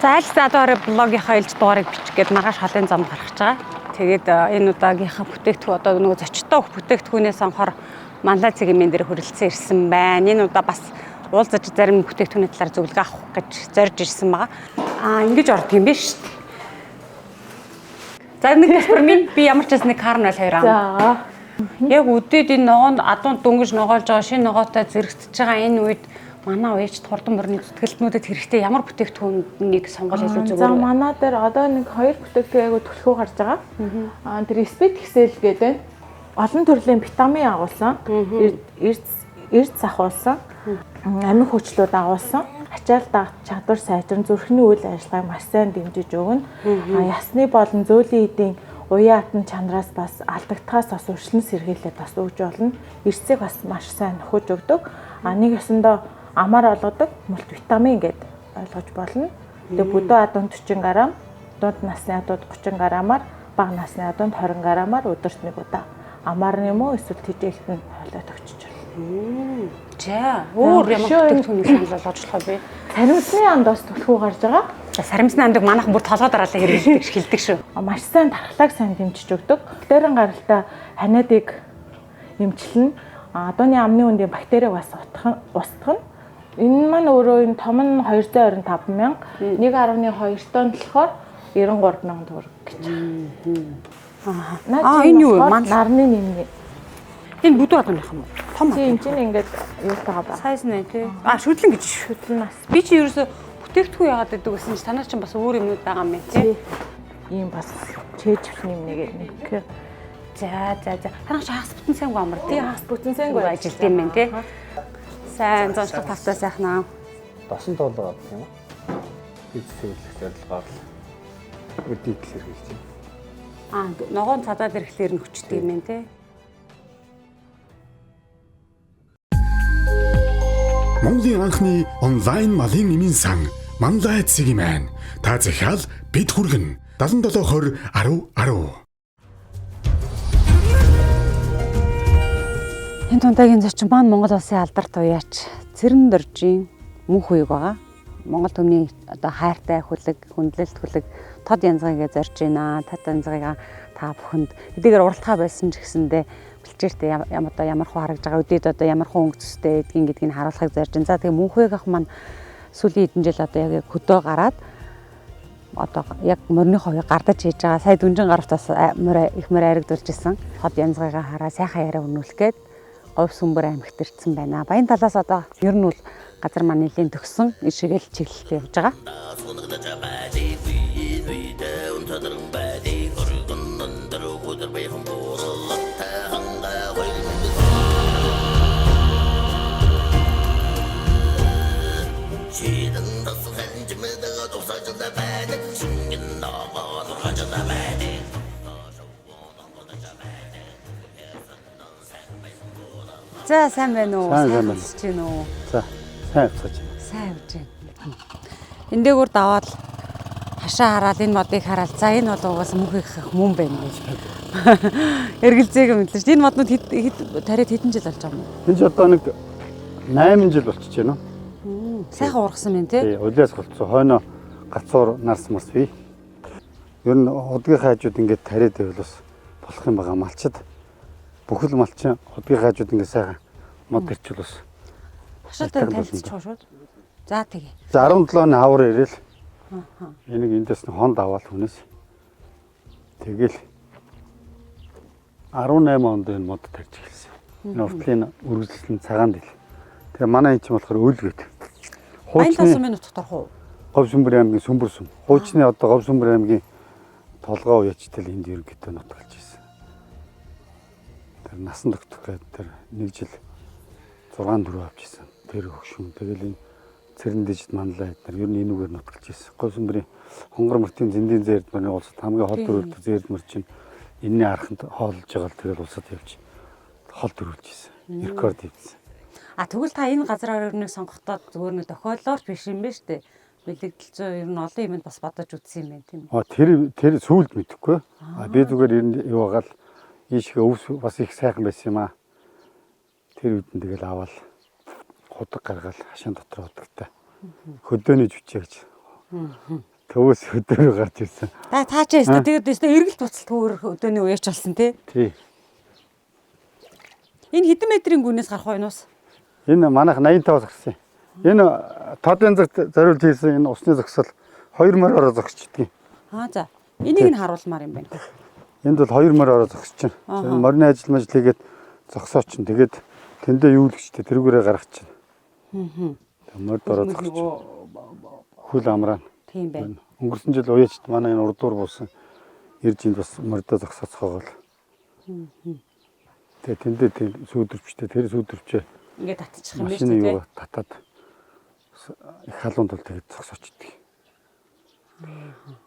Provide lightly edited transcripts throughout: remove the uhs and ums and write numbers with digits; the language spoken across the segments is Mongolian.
За аль задаар блогийнхаа ээлж дугаарыг бичих гээд маргааш холын зам гаргаж байгаа. Тэгээд энэ удаагийнхаа бүтээгдэхүүн одоо нөгөө зочдтой өгөх бүтээгдэхүүнээ сонгохоор Манлай цэгийн дээр хүрэлцэн ирсэн байна. Энэ удаа бас уулзаж зарим бүтээгдэхүүний талаар зөвлөгөө авах гэж зорж ирсэн байгаа. Аа, ингэж ордог юм биш шүү дээ. За, нэг тасбар минь би ямар ч байсан нэг карн байл хоёр ам. За. Яг үдээд энэ ногоон адуунд дөнгөж ногоолж байгаа шинэ ногоотой зэрэгцэж байгаа энэ үед манай уяжд хурдан мөрний зүтгэлтнүүдэд хэрэгтэй ямар бүтээгдэхүүнийг сонгол илүү За, зүгээр вэ? манай дээр одоо нэг хоёр бүтээгдэхүүн айгу түлхүү гарч байгаа. Тэр спит Excel гэдэг байна. Олон төрлийн витамин агуулсан, эрц эрц ахуулсан, амин хүчлүүд агуулсан. Ачаал дагт чадвар сайжран зүрхний үйл ажиллагааг маш сайн дэмжиж өгнө. Ясны болон зөөлийн эдийн уян хатан чанараас бас алдагдахаас бас өршлөн сэргийлээд бас өгж болно. Эрцийг бас маш сайн нөхөж өгдөг. Нэг ёсондоо амар олгодог мультивитамин гэдэг ойлгож болно. Тэгээ бүдүү адуунд 40 г, дунд насны адууд 30 г-аар, бага насны адуунд 20 г-аар өдөрт нэг удаа амар юм уу эсвэл тэжээлт нь хойлоод өгчөж байна. За, өөр ямар Бишөө энэ- бүтээгдэхүүнийг санал болгож болох вэ? Саримсны анд бас түлхүү гарч байгаа. За, саримсны андаг манайхан бүр толгой дараалал хэрэглэдэг хэлдэг шүү. Маш сайн тархлааг сайн дэмжиж өгдөг. Бактерийн гаралтай ханиадыг эмчилнэ. Адууны амны үндийн бактерийг бас устгах нь. Энэ маань өөрөө энэ том нь 225 мянга, 1.2 тонн болохоор 93 мянга төгрөг гэж байна. Аа, энэ юу вэ? Нарны нэмний. Энэ бүдүү адууных юм уу? Том Тийм, чинь ингээд юутайгаа байна. Сайз нэ тий. А, шүдлэн гэж. Шүтлэн нас. Би чи ерөөсө бүтээгдэхүүн яагаад гэдэг гэсэн чи танаар чинь бас өөр юмнууд байгаа юм байна тий. Ийм бас чэйжвч нэмнэгээ нэг. За. Танах чи хагас бүтэн сайнгүй амар тий. Тийм, хагас бүтэн сайнгүй ажилт юм байна тий. Сайн зончлог тавтай сайхнаа. Досон тоолоо авах юм уу? Эд цэвэрлэх зорилгоор л өдийтэл хэрэглэж байна. Аа, ногоон цадаад ирэхлээр нь хүчтэй юм байна тий. Монголын анхны онлайн малын нэмийн сан Манлай цэгийн маань. Та захиал бид хүргэн. 77 20 10 10. Энэ тундагийн зочин маань Монгол улсын алдарт уяач Цэрэн доржийн мөнх үеиг байгаа. Монгол түмний одоо хайртай хүлэг, хүндлэлт хүлэг тод янзгыгээ зорж байна. Тод янзгыгаа та бүхэнд хэдийгээр уралдахаа байсан ч гэсэндээ бэлчээртэй одоо ямар хуу харагдж байгаа, өдөөд одоо ямар хуу өнгө төстэй гэдгийг гэдгийг харуулахыг зорж байна. За, тэгээ мөнх үеиг ах маань сүүлийн хэдэн жил одоо яг хөдөө гараад одоо яг морины ховыг гардаж хийж байгаа. Сая дүнжин гаравт бас морь их морь айрагдуулж исэн. Хот янзгыгаа хараа сайхан яриа өрнүүлэх гээд говь сүмбэр аймагт ирсэн байна. Баян талаас одоо ер нь бол газар маань нэлийн төгсөн ишгээл чиглэлтэй явж байгаа. За, сайн байна уу? Сайн, сайн байна. Сонсож байна уу? За, сайн явцгааж байна. Сайн явж байна. Эндээгээр даваад хашаа хараад энэ модыг хараад за энэ бол угаасаа мөнх их мөн байна гэж. Эргэлзээг мэдлээ шүү. Энэ моднууд хэд хэд тариад хэдэн жил болж байгаа юм бэ? Энэ ч одоо нэг 8 жил болчихж байна уу? Сайхан ургасан байна тий. Тий, улиас голцсон хойно гацуур нарс марс бий. Ер нь удгийнхаа хажууд ингээд тариад байвал бас болох юм байгаа малчид. Бүхэл малчин удгийнхаа хажууд ингээд сайхан мод ирчвэл бас. Хашаатай танилцчих шууд. За, тэгээ. За, 17 оны хавар ирээл. Энийг эндээс нь хонд аваад хүнээс. Тэгэл 18 онд энэ мод тарж эхэлсэн. Энэ уртлын үргэлжлэл нь цагаан дэл. Тэгээ манай энэ чинь болохоор үл гээд. Баян Хуучны тас минь утга торох уу? Говь Сүмбэр аймгийн Сүмбэр сүм. Хуучны одоо Говь Сүмбэр аймгийн толгой уячтал энд ерөнхийдөө нутгалж ирсэн. Тэр насан тогтох гээд тэр нэг жил 6 4 авч ирсэн. Тэр хөгшин. Тэгэл энэ цэрэн дижит манлай эднэр ер нь энүүгээр нутгалж ирсэн. Говь Сүмбэрийн хонгор мөртийн зэндийн зээрд мөрний улсад хамгийн хол дөрүүлдэг зээрд мөр чинь энэний арханд хооллож байгаа л тэгэл улсад явж хол дөрүүлж ирсэн. Рекорд хийсэн. А, тэгвэл та энэ газар орныг сонгохдоо зүгээр нэг тохиоллоор биш юм байна шүү дээ. Бэлэгдэл зүй ер нь олон юмд бас бодож үзсэн юм байна тийм үү? А, тэр сүүлд мэдэхгүй. А, би зүгээр ер нь юу байгаа л ийшээ өвс бас их сайхан байсан юм аа. Тэр үед нь тэгэл аваад худаг гаргаал хашаан дотор худагтай. Хөдөөний жүчээ гэж. Төвөөс өдөр гарч ирсэн. Та чи өстө тэгээд өстө эргэлт буцалтгүйгээр өдөөний уяач болсон тий. Тий. Энэ хэдэн метрийн гүнээс гарах вэ энэ ус? Энэ манайх 85-аас гарсан. Энэ тодын загт зориулж хийсэн энэ усны зогсоол 2 морь ороо зогсчихдээ. Аа за. Энийг нь харуулмаар юм байна. Энд бол 2 морь ороо зогсож байна. Морины ажил мажил хийгээд зогсоо чинь. Тэгээд тэндээ юу л гэжтэй тэрүүгээрээ гаргах чинь. Аа. Морд ороо зогсож. Хөл амраа. Тийм байна. Өнгөрсөн жил уяачд манай энэ урдуур буусан ирж энд бас мордоо зогсооцоогоол. Тэгээ тэндээ тийм сүүдэрчтэй тэр сүүдэрчээ Ингээд татчих юм байна шүү машины дээ. юугаа татаад их халуун тул тэгээд зогсоочдөг.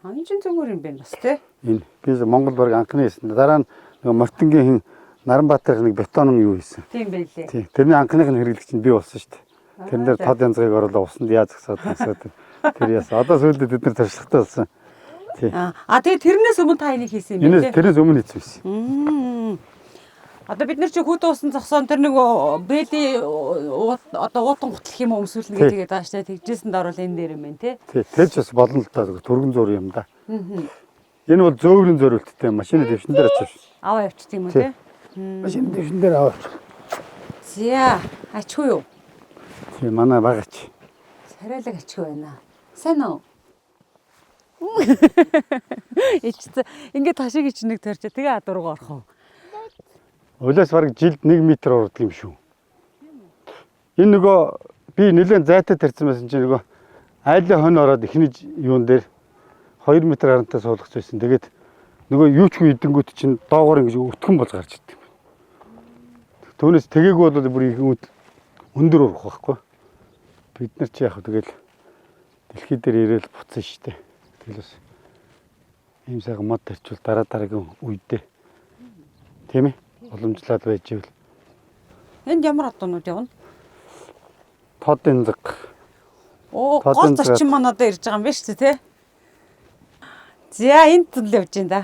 Аа энэ чинь зүгээр юм байна бас тий. Энэ би Монгол баг анхны хийсэн. Дараа нь нөгөө Мартингийн хин Наранбаатарын нэг бетонон юу хийсэн. Тийм байлээ. Тий. Тэрний анхных нь хэрэглэгч нь би болсон шүү дээ. Тэрэн дээр тод янзыг оруулаа усанд яаж зогсоод зогсоод тэр яасан. Одоо сүүлдээ бид нар туршлагатай болсон. Тий. Аа тэгээ тэрнээс өмнө та энийг хийсэн юм Энэс байна тий. тэрнээс өмнө хийсэн байсан. Одоо бид нар чи хүүтэн усан зогсоон тэр нэг бэли одоо уутан гутлах юм уу өмсүүлнэ Тий. гэдэг тэгээд байгаа шүү дээ. Тэгжсэн доор бол энэ дээр юм байна тий. Тий. Тэр ч бас болно л даа түргэн зур юм да. Энэ бол зөөврийн зориулттай машины дэвшин дээр очив. Аваа явчих юм уу Тий. тий. Машины дэвшин дээр аваач. За ачгүй юу? Тий, манай багач. Царайлаг ачгүй байна. Сайн уу? Ичсэн. Ингээд ташиг ичнэг төрчөө тэгээ адурга орох уу? Улиас бараг жилд 1 м урдаг юм шүү. Энэ нөгөө би нэлээд зайтай тарьсан байсан чинь нөгөө айлын хонь ороод эхний юун дээр 2 м харантай суулгах байсан. Тэгээд нөгөө юу ч үгүй идэнгүүт чинь доогоор ингэж өтгөн болж гарч ирдэг юм. Түүнээс тэгээгүй бол бүр их өндөр урах байхгүй. Бид нар чи яг тэгэл дэлхий дээр ирээл буцсан шүү дээ. Тэгэл бас ийм сайхан мод тарчвал дараа дараагийн үедээ тийм ээ уламжлаад байж ивэл Энд ямар одоонууд явна? тод энзэг Оо Тод гол энэ зочин маань одоо ирж байгаа юм байна шүү дээ тий. За энд л явж байна да.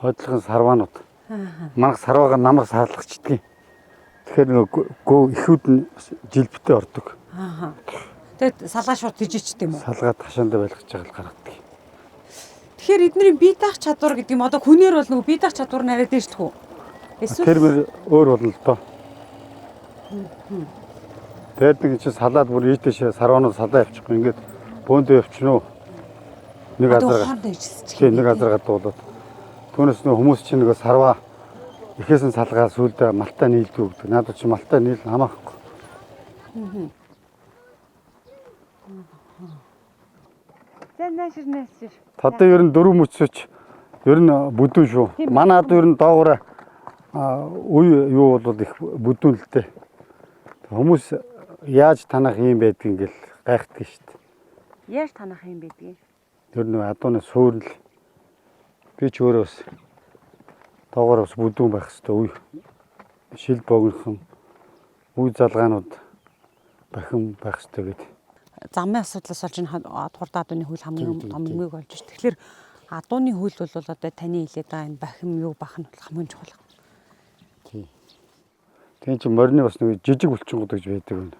хойдлогын сарваанууд. Манх сарваага намар саалгачдгийг. Тэгэхээр нөгөө гөө ихүүд нь бас жилбтэй ордог. Аа. Тэгээд салгаа шууд тижээчт юм уу? Салгаа ташаандаа байлгаж байгаа л гаргадаг. Тэгэхээр эдний бие даах чадвар гэдэг юм одоо хүнээр бол нөгөө бие даах чадвар нь арай дээшлэх үү? Эсвэл Тэр мөр өөр болно л доо. Тэгээд нэг чинь салаад бүр ийшээ сарваанууд салаа явчихгүй ингээд бөөндөө явчихна уу? Нэг одоо азарга. хоорондоо ижилцчих. Тийм нэг азарга дуулаад. Түүнээс нөгөө хүмүүс чинь нөгөө сарваа ихээс нь салгаа сүүлдээ малтаа нийлдэг гэдэг. Надад чи малтаа нийл хамаахгүй. За наашир наашир. Тодын ер нь дөрөв мөчсөч ер нь бүдүүн шүү. Манай ад ер нь доогоороо үе юу бол их бүдүүн л дээ. Хүмүүс яаж танах юм байдгийг ингээл гайхдаг шүү дээ. Яаж танах юм байдгийг? Ер нь адууны суурь л би ч өөрөө бас доогоороо бас бүдүүн байх хэвээр үе шил богинохон үе залгаанууд бахин байх хэвээр гэдэг. Замын асуудлаас болж энэ хурдан адууны хөл хамгийн Тийм, тийм, том юмыг болж ш. Тэгэхээр адууны хөл бол одоо таны хэлээд байгаа энэ бахим юу бах нь бол хамгийн чухал. Тийм. Тийм чи морины бас нэг жижиг булчингууд гэж байдаг байна.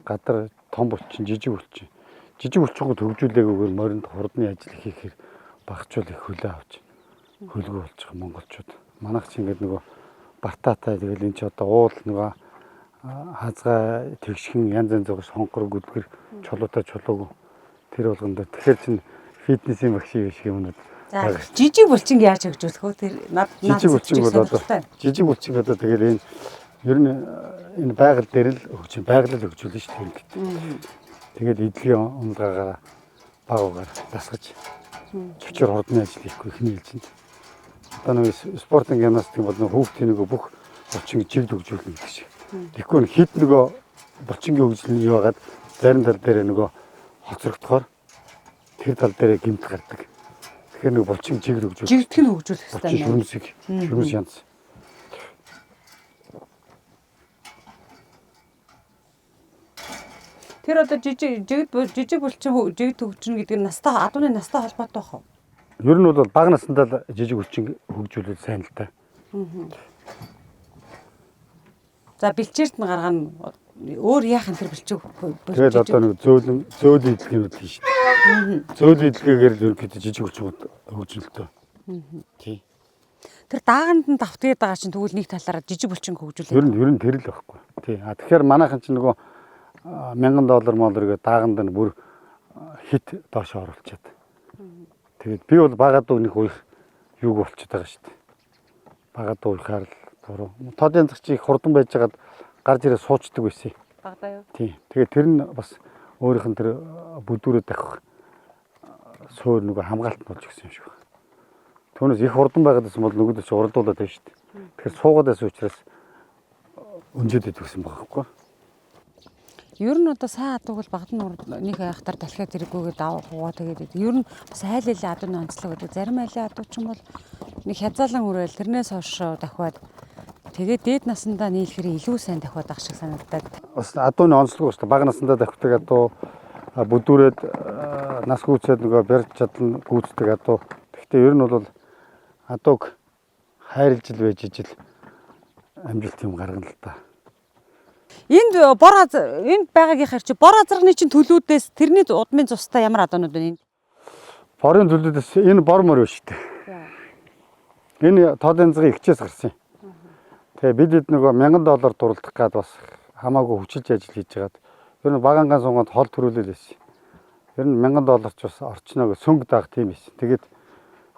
Гадар том булчин, жижиг булчин. Жижиг булчингууд хөгжүүлээгүйгээр моринд хурдны ажил хийхээр багчуул их хөлөө авч хөлгөө болж байгаа монголчууд. Манайх чи ингээд нөгөө бартаатай тэгэл энэ чи одоо уул нөгөө хазгай тэгшхэн янз янз байгаа сонгор гүдгэр чулуутай чулууг тэр болгонд тэгэхээр чин фитнесийн багш юм шиг юмнууд За байгаа шүү. жижиг булчинг яаж хөгжүүлэх вэ? Тэр над над Жижиг булчин бол одоо сонирхолтой. жижиг булчин одоо тэгэл энэ ер нь энэ байгаль дээр л хөгжин байгаль л хөгжүүлнэ шүү дээ. Тэгээд эдлэгийн унлгаагаараа баг багаар дасгаж чөчөр хурдны ажил хийхгүй ихний ээлжинд. Одоо нэг спортын гимнастик бол нэг хүүхдийн нөгөө бүх булчин жигд хөгжүүлнэ гэдэг шиг. Тэгэхгүй нь хит нөгөө булчингийн хөгжил нь юу хагаад зарим тал дээр нөгөө хоцрогдохоор тэр тал дээр гэмтэл гардаг. Тэгэхээр нэг булчин жигд хөгжүүл. Жигдэх нь хөгжүүлэх хэрэгтэй Булчин юм. шүрмсэг, шүрмс янз. Тэр одоо жижиг жигд жижиг булчин жигд хөгжинэ гэдэг нь настай адууны настай холбоотой байх уу? Ер нь бол бага насндаа л жижиг булчин хөгжүүлвэл сайн л та. За бэлчээрт нь гаргаа нь Өөр яах юм тэр бэлчиг. Тэгэл одоо нэг зөөлөн зөөл идэлгийн юм л шүү дээ. Зөөл идэлгээгээр л ерөнхийдөө жижиг булчингууд хөгжинөлтөө. Тий. Тэр дааганд нь давтгээд байгаа чинь тэгвэл нэг талаараа жижиг булчин хөгжүүлээ. Ер нь тэр л байхгүй. Тий. А тэгэхээр манайхан чинь нөгөө $1000 молор гэдэг дааганд нь бүр хит доош оруулчаад. Тэгээд би бол бага дуу нэг уях юуг болчиход байгаа шүү дээ. Бага дуу уяхаар л буруу. Тод янзах чи их хурдан байжгаад гарч ирээ суучдаг байсан. Багадаа юу? Тий. Тэгээд тэр нь бас өөрийнх нь тэр бүдүүрээ давхих суур нөгөө хамгаалт болж өгсөн юм шиг байна. Түүнээс их хурдан байгаад байсан бол нөгөөдөө чи уралдуулаад байна шүү дээ. Тэгэхээр суугаад байсан учраас өнжөөд идэгсэн байгаа байхгүй. Ер нь одоо сайн адууг бол багад нь нэг айхтар дахиад хэрэггүйгээ дав хуваа тэгээд ер нь бас айл айлын адууны онцлог гэдэг. Зарим айлын адуу ч юм бол нэг хязаалан үрээл тэрнээс хойш дахиад тэгээд дээд насандаа нийлэхээр илүү сайн дахиад ах шиг санагдаад. Бас адууны онцлог шүү дээ. Бага насандаа давхдаг адуу, бүдүүрээд нас гүйцээд нөгөө барьж чадна гүйцдэг адуу. Гэхдээ ер нь бол адууг хайрлж л байж ижил амжилт юм гаргана л та. Энд бор энд байгаагийнхаар чи бор азарганы чинь төлүүдээс тэрний удмын цустай ямар адуунууд байна энд? Борын төлүүдээс энэ бор мөр биш үү? Энэ тод янзын ихчээс гарсан юм. Тэгээ бид хэд нөгөө $1000 дурлах гад бас хамаагүй хүчилж ажил хийж хагаад ер нь багангаан суугаад хол төрүүлэл байсан. Ер нь $1000 ч бас орчноо сөнгө даах тийм байсан. Тэгээд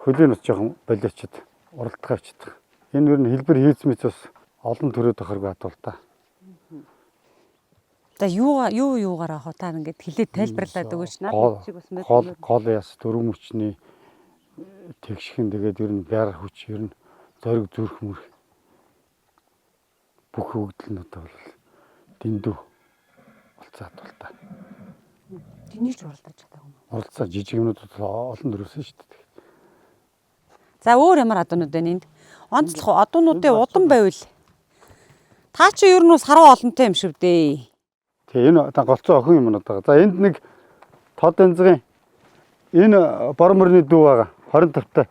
хөлийн бас жоохон болиочд уралдах авчдаг. Энэ ер нь хэлбэр хийц мэт бас олон төрөөд ахаргүй адуул та. За юугаар авах вэ? Та ингээд хэлээд тайлбарлаад өгөөч. Надад чиг бас мэд. Гол яс дөрөв мөчний тэгшхэн тэгээд ер нь бяр хүч ер нь зориг зүрх мөрх бүх өгдөл нь одоо бол дэндүү болцоо адуул та. Тэнийг ч уралдаж чадаагүй юм. Уралцаа жижиг юмнууд олон төрөөсөн шүү дээ. За өөр ямар адуунууд байна энд? Онцлох адуунуудын удам байвал та чи ер нь бас харуу олонтой юм шиг дээ. Тэгээ энэ голцоо охин юм байгаа. За энд нэг тод янзын энэ бор мөрний дүү байгаа. 25 та.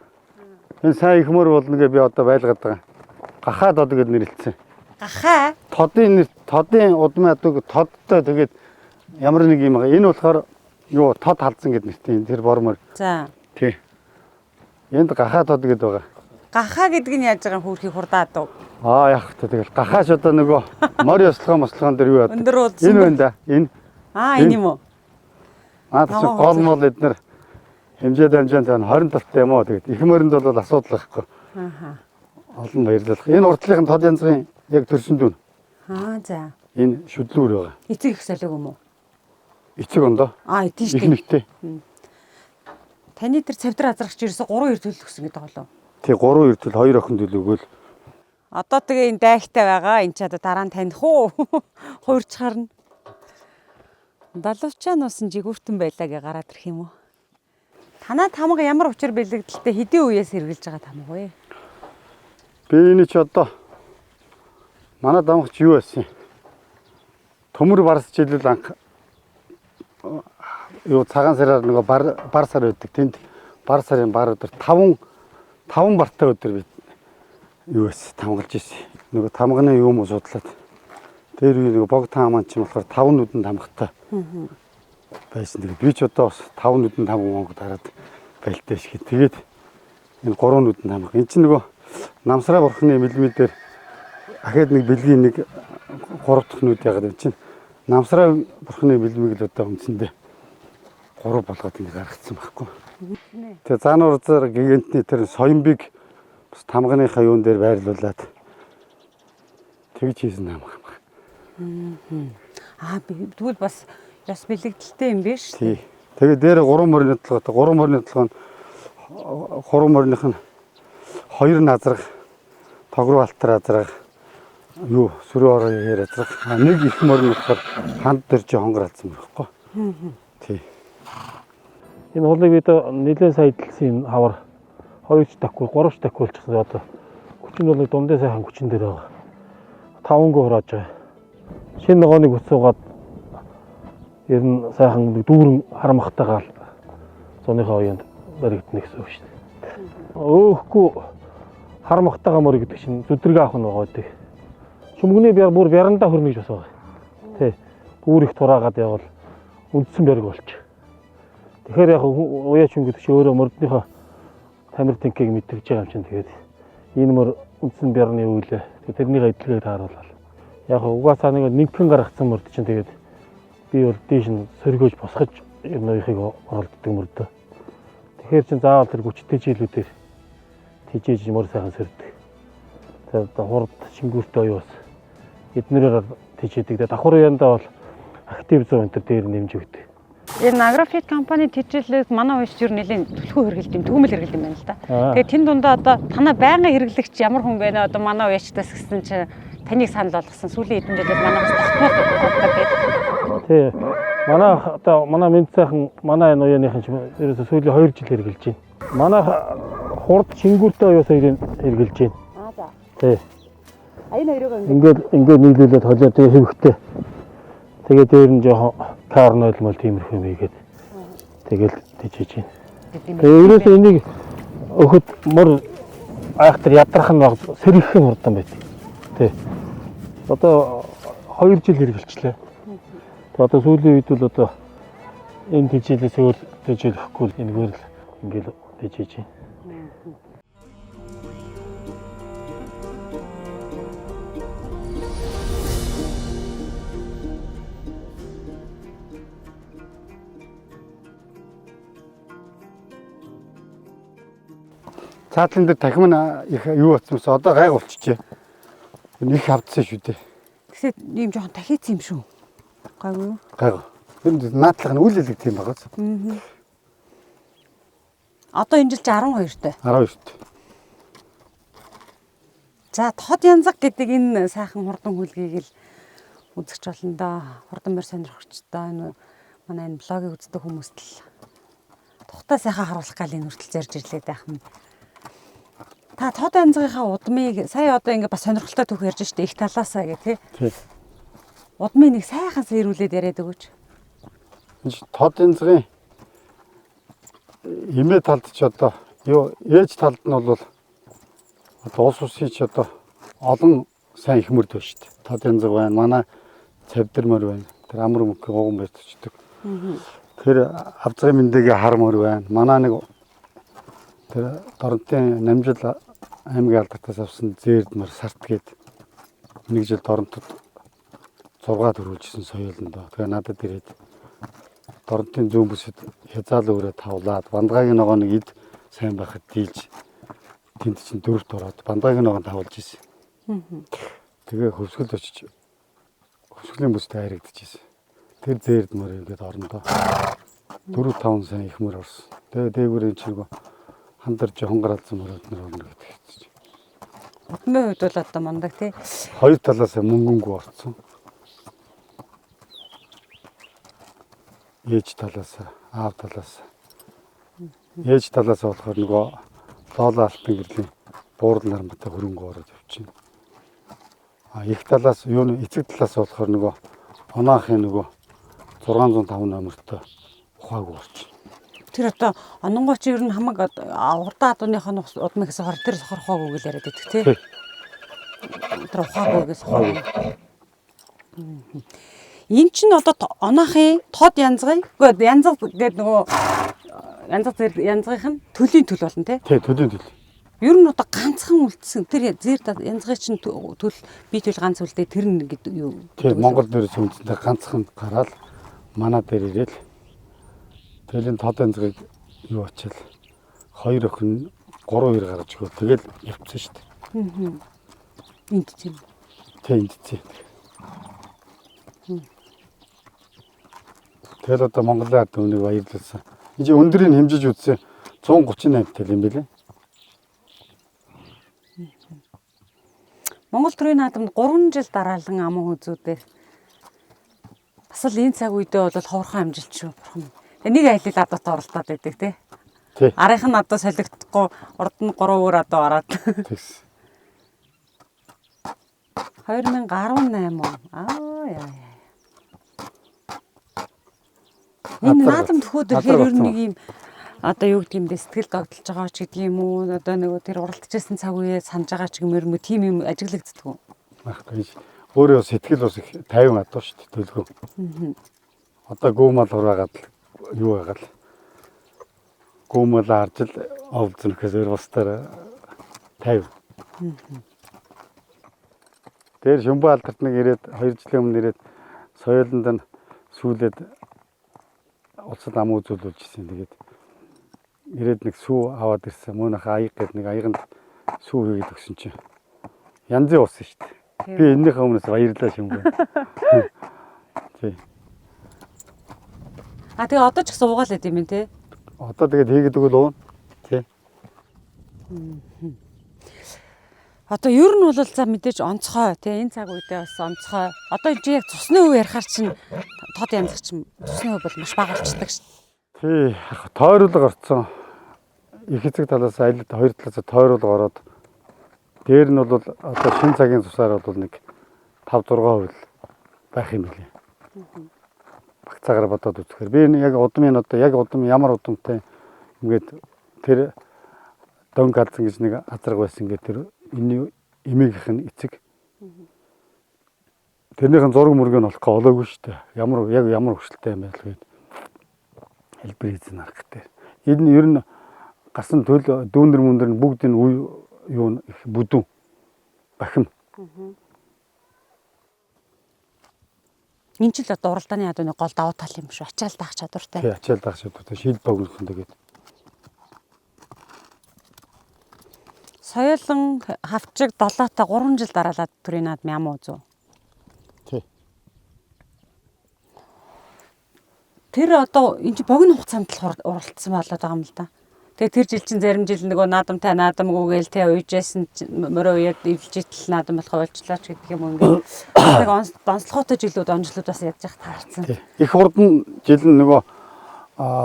Энэ сайн их мөр болно гэж би одоо байлгаад байгаа. Гахаа тод гэж нэрлэлсэн. Гахаа? Тодын нэр тодын удмын адууг тодтой тэгээд ямар нэг юм байгаа. Энэ болохоор юу тод халдсан гэд нэртэй тэр бор мөр. За. Тий. Энд гахаа тод гэд байгаа. Гахаа гэдэг нь яаж байгаа юм хөөрхий хурдан адуу. Аа яах вэ тэгэл гахааш одоо нөгөө морь ёслогоо мослогоон дээр юу яадаг. Өндөр уулзсан. Энэ байна да. Энэ. Аа энэ юм уу? Аа тийм гол мол эднэр хэмжээ дамжаан цаана 27 юм уу тэгээд их мөрөнд бол асуудал байхгүй. Ааха. Олон баярлалах. Энэ уртлынх нь тод янзын яг төрсөн дүүн. Аа за. Энэ шүдлүүр байгаа. Эцэг их солиог юм уу? Эцэг ондоо. Аа тийм шүү дээ. Их нэгтэй. Таны тэр цавдар азрагч ерөөсө 3 2 төлөл өгсөн гэдэг болов. Тий 3 2 төл 2 охин төл өгөөл. Одоо тэгээ энэ дайхтай байгаа. Энэ ч одоо дараа нь таних уу? Хуурч харна. Далавчаа нуусан жигүүртэн байлаа гэ гараад ирэх юм уу? Танаа тамга ямар учир бэлэгдэлтэй хэдийн үеэс хэрглэж байгаа тамга вэ? Би энэ ч одоо манай дамгач юу байсан юм? Төмөр барс жилэл анх юу цагаан сараар нөгөө бар сар байдаг. Тэнд бар сарын бар өдөр 5 бартай өдөр би юу байсан тамгалж ирсэн. Нөгөө тамганы юм уу судлаад. Тэр үе нөгөө бог тааман чинь болохоор 5 нүдэн тамгатай байсан. Тэгээд би ч одоо бас 5 нүдэн тамга монгод хараад байлтай шиг. Тэгээд энэ 3 нүдэн тамга. Энд чинь нөгөө намсраа бурхны мэлмидээр ахаад нэг бэлгийн нэг 3 дахь нүд яагаад энэ чинь намсраа бурхны бэлмийг л одоо үндсэндээ 3 болгоод ингэ гаргацсан байхгүй. Тэгээ заануур зэрэг гигантны тэр соёмбыг бас тамганыхаа юун дээр байрлуулад тэгж хийсэн тамга юм. Аа тэгвэл бас ёс бэлэгдэлтэй юм биш. Тий. Тэгээ дээр 3 морины толгойтой 3 морины толгой нь 3 морных нь 2 назраг тогруу алтар азраг юу сөрөө ороо яар азраг нэг их морин болохоор ханд дөржи хонгор алдсан байхгүй. Тий. Энэ хулыг бид нэлээд сая эдэлсэн энэ хавар 2 ч такгүй 3 ч такгүй болчихсон. Одоо хүчин бол дундын сайхан хүчин дээр байгаа. 5-гүй хурааж байгаа. Шинэ ногооныг өцөөгээд ер нь сайхан нэг дүүрэн харамхтайгаал зуныхаа уянд баригдана гэсэн үг шүү дээ. Өөхгүй харамхтайгаа мөр гэдэг чинь зүдрэг авах нь байгаа гэдэг. Шүмгний бяр бүр бярандаа хөрнө гэж бас байгаа. Тий. Үүр их тураагаад явбал үндсэн бэрэг болчих. Тэгэхээр яг уяач хүн гэдэг чинь өөрөө мөрднийхөө тамир тэнхийг мэдэрч байгаа юм чинь тэгээд энэ мөр үндсэн бярны юу лээ. Тэгээд тэрнийг эдлэгийг тааруулаад. Яг угаасаа нэг нинхэн гаргацсан мөрд чинь тэгээд би бол дээш нь сөргөөж босгож ер нь уяхыг оролддог мөрдөө. Тэгэхээр чин заавал тэр хүчтэй жилүүдээр тижээж мөр сайхан сөрдөг. Тэгээд одоо хурд шингүүртэй оюу бас эднэрээр тижээдэг. Тэгээд давхар уяндаа бол актив 100 энэ дээр нэмж өгдөг. Энэ Агрофит компани тэжээлээс манай уяч ер нь нэлээд түлхүү хэрэгэлд юм, төгмөл хэрэгэлд юм байна л да. Тэгээ тэн дундаа одоо танаа байнгын хэрэглэгч ямар хүн бэ нэ одоо манай уячтаас гэсэн чинь таныг санал болгосон. Сүүлийн хэдэн жилд манай бас тогтмол болдог гэдэг. Тий. Манай одоо манай мэд сайхан манай энэ уяаныхан ч ерөөсөө сүүлийн 2 жил хэрэглэж байна. Манай хурд шингүүртэй оюус хоёрыг хэрэглэж байна. Аа за. Тий. А энэ хоёрыг ингээд Ингээд нийлүүлээд холио тэгээ хэвхтэй. Тэгээ дээр нь жоохон карнойл мол тиймэрхүү юм хийгээд тэгэл тэжээж байна. Тэгээ ерөөсөө энийг өхөд мөр айхтар ядрах нь баг сэргэх нь хурдан байдаг. Тий. Одоо 2 жил хэрэгэлчлээ. Тэгээ одоо сүүлийн үед бол одоо энэ тэжээлээс өөр тэжээлэхгүй л энэгээр л ингээл тэжээж байна. Цаатлын дээр тахим нь их юу болсон юмсан одоо гайг болчихжээ. Энэ их хавдсан шүү дээ. Тэгсээ ийм жоохон тахиц юм шүү. Гайгүй юу? Гайг. Тэр наадлах нь үл илэг тийм байгаас. Одоо энэ жил чи 12-тай. 12-т. За тод янзаг гэдэг энэ сайхан хурдан хүлгийг л үзэгч болно доо. Хурдан морь сонирхогчдоо энэ манай энэ блогийг үздэг хүмүүст л тухтай сайхан харуулах гал энэ хүртэл зорж ирлээ байх юм. Та тод янзгийнхаа удмыг сая одоо ингээ бас сонирхолтой түүх ярьж штэ их талаасаа гэ тий. Тий. Удмыг нэг сайхан сэрүүлээд яриад өгөөч. Энэ чи тод янзгын эмээ талд ч одоо юу ээж талд нь бол одоо улс усын ч одоо олон сайн их мөрд байна шүү дээ. Тод янзг байна. Манай цавдэр мөр байна. Тэр амар мөнхийн уган байж төчдөг. Тэр авцгын мэндийн хар мөр байна. Манай нэг тэр Доронтын Намжил аймгийн алдартаас авсан зээрд мөр сарт гээд нэг жил Доронтод 6 төрүүлжсэн соёолондоо. Тэгээ надад ирээд Доронтын зүүн бүсэд хязаал өрөө тавлаад бандгагийн ногоо нэг эд сайн байхад дийлж тэнд чинь дөрөвт ороод бандгагийн ногоон тавлж исэн. Тэгээ хөвсгөлд очиж хөвсгөлийн бүсд хайрагдчихсэн. Тэр зээрд мөр ингээд орондоо 4 5 сайн их мөр орсон. Тэгээ дээгүүр энэ чинь хандарч хонгаралцсан мөрөд нар орно гэдэг хэвчиж. Удмын хувьд бол одоо мундаг тий. Хоёр талаас мөнгөнгөө орцсон. Ээж талаас, аав талаас. Ээж талаас болохоор нөгөө лооло алтан гэрлийн буурал нарматай хөрөнгө ороод явчихна. А их талаас юу н эцэг талаас болохоор нөгөө оноохын нөгөө 605 номертой ухаагүй орчих. Тэр одоо ононгоо чи ер нь хамаг урдаа адууных нь удмыг сохор тэр сохор ухаагүй гэж яриад байдаг тий. Тий. Тэр ухаагүй гэж сохор. Эн чинь одоо оноохын тод янзгын үгүй янзг гэдэг нөгөө янзг зэр янзгынх нь төлийн төл болно тий. Тий, төлийн төл. Ер нь одоо ганцхан үлдсэн тэр зэр янзгын чинь төл би төл ганц үлдээ тэр нь гэдэг юу. Тий, Монгол дээр сүнсэндээ ганцхан гараал манай дээр ирээл тэгэл энэ тод янзгийг юу ачаал хоёр охин 3 2 гаргаж өгөө тэгэл явцсан шүү дээ. Энд тийм. Тий, энд тий. Тэгэл одоо Монголын ард түмнийг баярлуулсан. Энд чинь өндрийг хэмжиж үзсэн 138 тал юм билээ. Монгол төрийн наадамд 3 жил дараалан аман үзүүдээ бас л энэ цаг үедээ бол ховорхон амжилт шүү бурхан. Тэгээ нэг айлал адуутай оролдоод байдаг тий. Тий. Арынх нь адуу солигдохгүй урд нь 3 өөр адуу ороод Тэгс. 2018 он. Аа яа яа. Энэ наадам төхөөд ирэхээр ер нь нэг юм одоо юу гэдэг юм бэ сэтгэл догдолж байгаа ч гэдэг юм уу одоо нөгөө тэр уралдажсэн цаг үеэ санаж байгаа ч юм ер нь тийм юм ажиглагддаг уу? Байхгүй. Өөрөө сэтгэл бас их тайван адуу шүү дээ төлгөө. Одоо гүмал хураагаад л юу байгаад л гүмал харж л овцсон гэхээс өөр бусдаар тайв. Тэр шүмбэ алдарт нэг ирээд 2 жилийн өмнө ирээд соёолонд нь сүүлээд улсад ам үзүүлүүлж ирсэн. Тэгээд ирээд нэг сүү аваад ирсэн. Мөнх аяг гээд нэг аяганд сүү хийгээд өгсөн чинь янзын ус шүү дээ. Би энэнийхээ өмнөөс баярлалаа шүмбэ. Тий. А тэгээ одоо ч гэсэн уугаал байд юм те. Одоо тэгээд хийгээд өгөл уун. Тий. Одоо ер нь бол за мэдээж онцгой тий энэ цаг үедээ бас онцгой. Одоо энэ чинь яг цусны өв ярихаар чинь тод янзах чинь цусны өв бол маш бага болчдөг шүү. Тий. Яг тойруулга орцсон. Их эцэг талаас айл хоёр талаас тойруулга ороод дээр нь бол одоо шинэ цагийн цусаар бол нэг 5 6% л байх юм билээ. Багцаагаар бодоод үзэхээр би энэ яг удмын одоо яг удам ямар удамтай ингээд тэр донг алзан гэж нэг азраг байсан ингээд тэр энэ эмээгийнх нь эцэг. Тэрнийх нь зураг мөрөг нь болохгүй олоогүй шүү дээ. Ямар яг ямар хөвшлтэй юм бэ л гээд хэлбэр хийсэн арга дээр. Энэ ер нь гасан төл дүүнер мүндэр нь бүгд энэ үе юу нь их бүдүүн бахим. Энэ ч л одоо уралдааны ядууны гол давуу тал юм шүү. Ачаал даах чадвартай. Тий, ачаал даах чадвартай шил богинохон тэгээд Соёлон хавчиг долоотой 3 жил дараалаад төрийн наадам ям үзв. Тий. Тэр одоо энэ чи богино хугацаанд л уралдсан болоод байгаа юм л да. Тэгээ тэр жил чинь зарим жил нөгөө наадамтай наадамгүй гээл те уйжсэн мөрөө уяад эвлж итл наадам болох ойлчлаа ч гэдэг юм ингээд нэг онцлогоотой жилүүд онжлууд бас ядж явах таарсан. Тий. Их хурдан жил нь нөгөө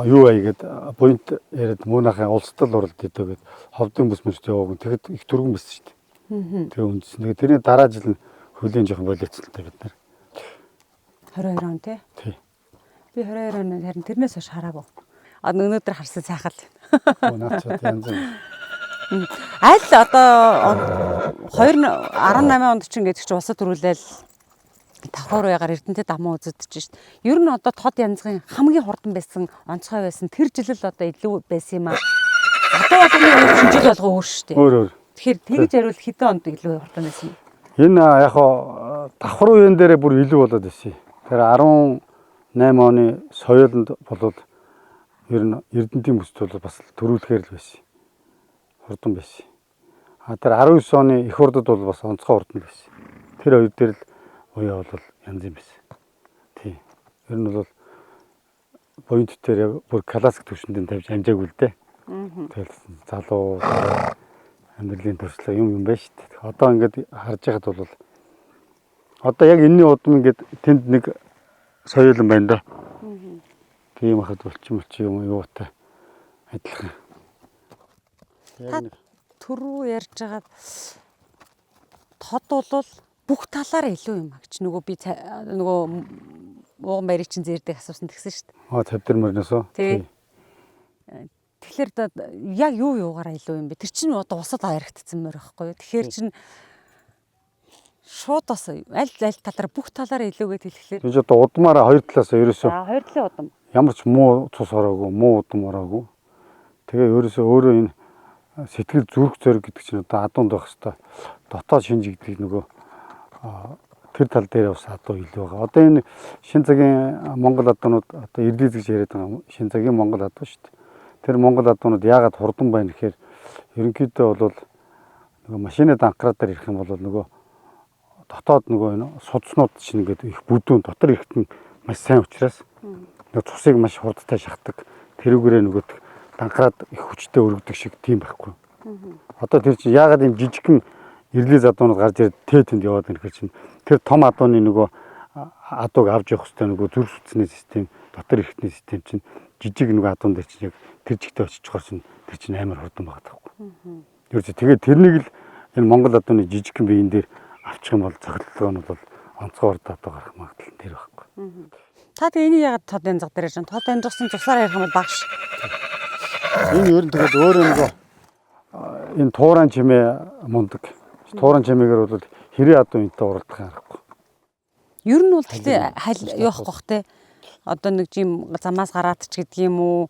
юу аягээд буянт яриад муунахын улсдал уралд идэв гээд ховдын бүс мөсд яваагүй. Тэгэхэд их түргэн байсан шүү дээ. Тэгээ үндсэн. Тэгээ тэрний дараа жил нь хөлийн жоохон болицолтой бид нар. 22 он тий. Тий. Би 22 оны харин тэрнээс хойш хараагүй. А өнөөдөр харсан сайхан л. Наад чи одоо янз бүр. Аль одоо 2018 онд чинь гэдэг чинь улсад төрүүлээл давхар уягаар Эрдэнэтэд аман үзэгдэж шít. Ер нь одоо тод янзын хамгийн хурдан байсан, онцгой байсан тэр жил л одоо илүү байсан юм аа. Одоо болгоны үе чинь жил болго өөр шүү дээ. Өөр өөр. Тэгэхээр тэгж яриул хэдэн онд илүү хурдан байсан юм? Энэ яг хоо давхар үеэн дээрээ бүр илүү болоод байсан. Тэр 18 оны соёолонд болвол ер нь Эрдэнэтийн бүсд бол бас төрүүлэхээр л байсан. Хурдан байсан. А тэр 19 оны их урдад бол бас онцгой хурдан байсан. Тэр хоёр дээр л уяа бол янз юм байсан. Тий. Ер нь бол буянт дээр яг бүр классик түвшинд тавьж амжаагүй л дээ. Тэгэл залуу амьдралын туршлага юм юм байна шүү дээ. Одоо ингээд харж байхад бол одоо яг энэний удам ингээд тэнд нэг соёолон байна да. Тийм хахад болчих юм юутай адилхан. Та түрүү ярьж байгаа тод бол бүх талаараа илүү юм агч. Нөгөө би нөгөө ууган баярыг чинь зээрдэг асуусан тэгсэн шүү дээ. Аа тавдэр мөрнөөс үү? Тий. Тэгэхээр яг юу юугаараа илүү юм бэ? Тэр чинь одоо усад аярагдсан мөр байхгүй юу? Тэгэхээр чинь шууд бас аль аль талаараа бүх талаараа илүүгээд хэлэхлээр. Тэр чинь одоо удмаараа хоёр талаас ерөөсөө. За хоёр талын удам. Ямар ч муу цус ороогүй, муу удам ороогүй. Тэгээ ерөөсөө өөрөө энэ сэтгэл зүрх зориг гэдэг чинь одоо адуунд байх хэвээр дотоод шинжигдэл нөгөө тэр тал дээр бас адуу илүү байгаа. Одоо энэ шинэ цагийн Монгол адуунууд одоо ирлиз гэж яриад байгаа шинэ цагийн Монгол адуу шүү дээ. Тэр Монгол адуунууд яагаад хурдан байна гэхээр ерөнхийдөө бол нөгөө машины данкраа дээр ирэх юм бол нөгөө дотоод нөгөө энэ судснууд чинь ингээд их бүдүүн дотор ирэхэд нь маш сайн учраас нөгөө цусыг маш хурдтай шахдаг. Тэрүүгээрээ нөгөө данкраад их хүчтэй өргөдөг шиг тийм байхгүй. Одоо тэр чинь яагаад ийм жижигхэн ирлиз адуунууд гарч ирээд тэ тэнд яваад байна гэхээр чинь тэр том адууны нөгөө адууг авч явах хэрэгтэй нөгөө зүрх судасны систем, дотор эрхтний систем чинь жижиг нөгөө адуун дээр чинь яг тэр жигтэй очиж чинь тэр чинь амар хурдан байгаа байхгүй. Юу ч тэгээд тэрнийг л энэ Монгол адууны жижигхэн биеийн дээр авчих юм бол цохилтгоо нь бол онцгой урд адуу гарах магадлал тэр байхгүй. Та тэгээ энийг яагаад тод янзга дээр ярьж байна? Тод янзгсан цусаар ярих юм бол багш. Энэ ер нь тэгээд өөрөө нөгөө энэ тууран чимээ мундаг. Тууран чимээгээр бол хэрэг адуу энтэй уралдах аргагүй. Ер нь бол гэхдээ хал юу ахгүй бох те. Одоо нэг жим замаас гараад ч гэдэг юм уу.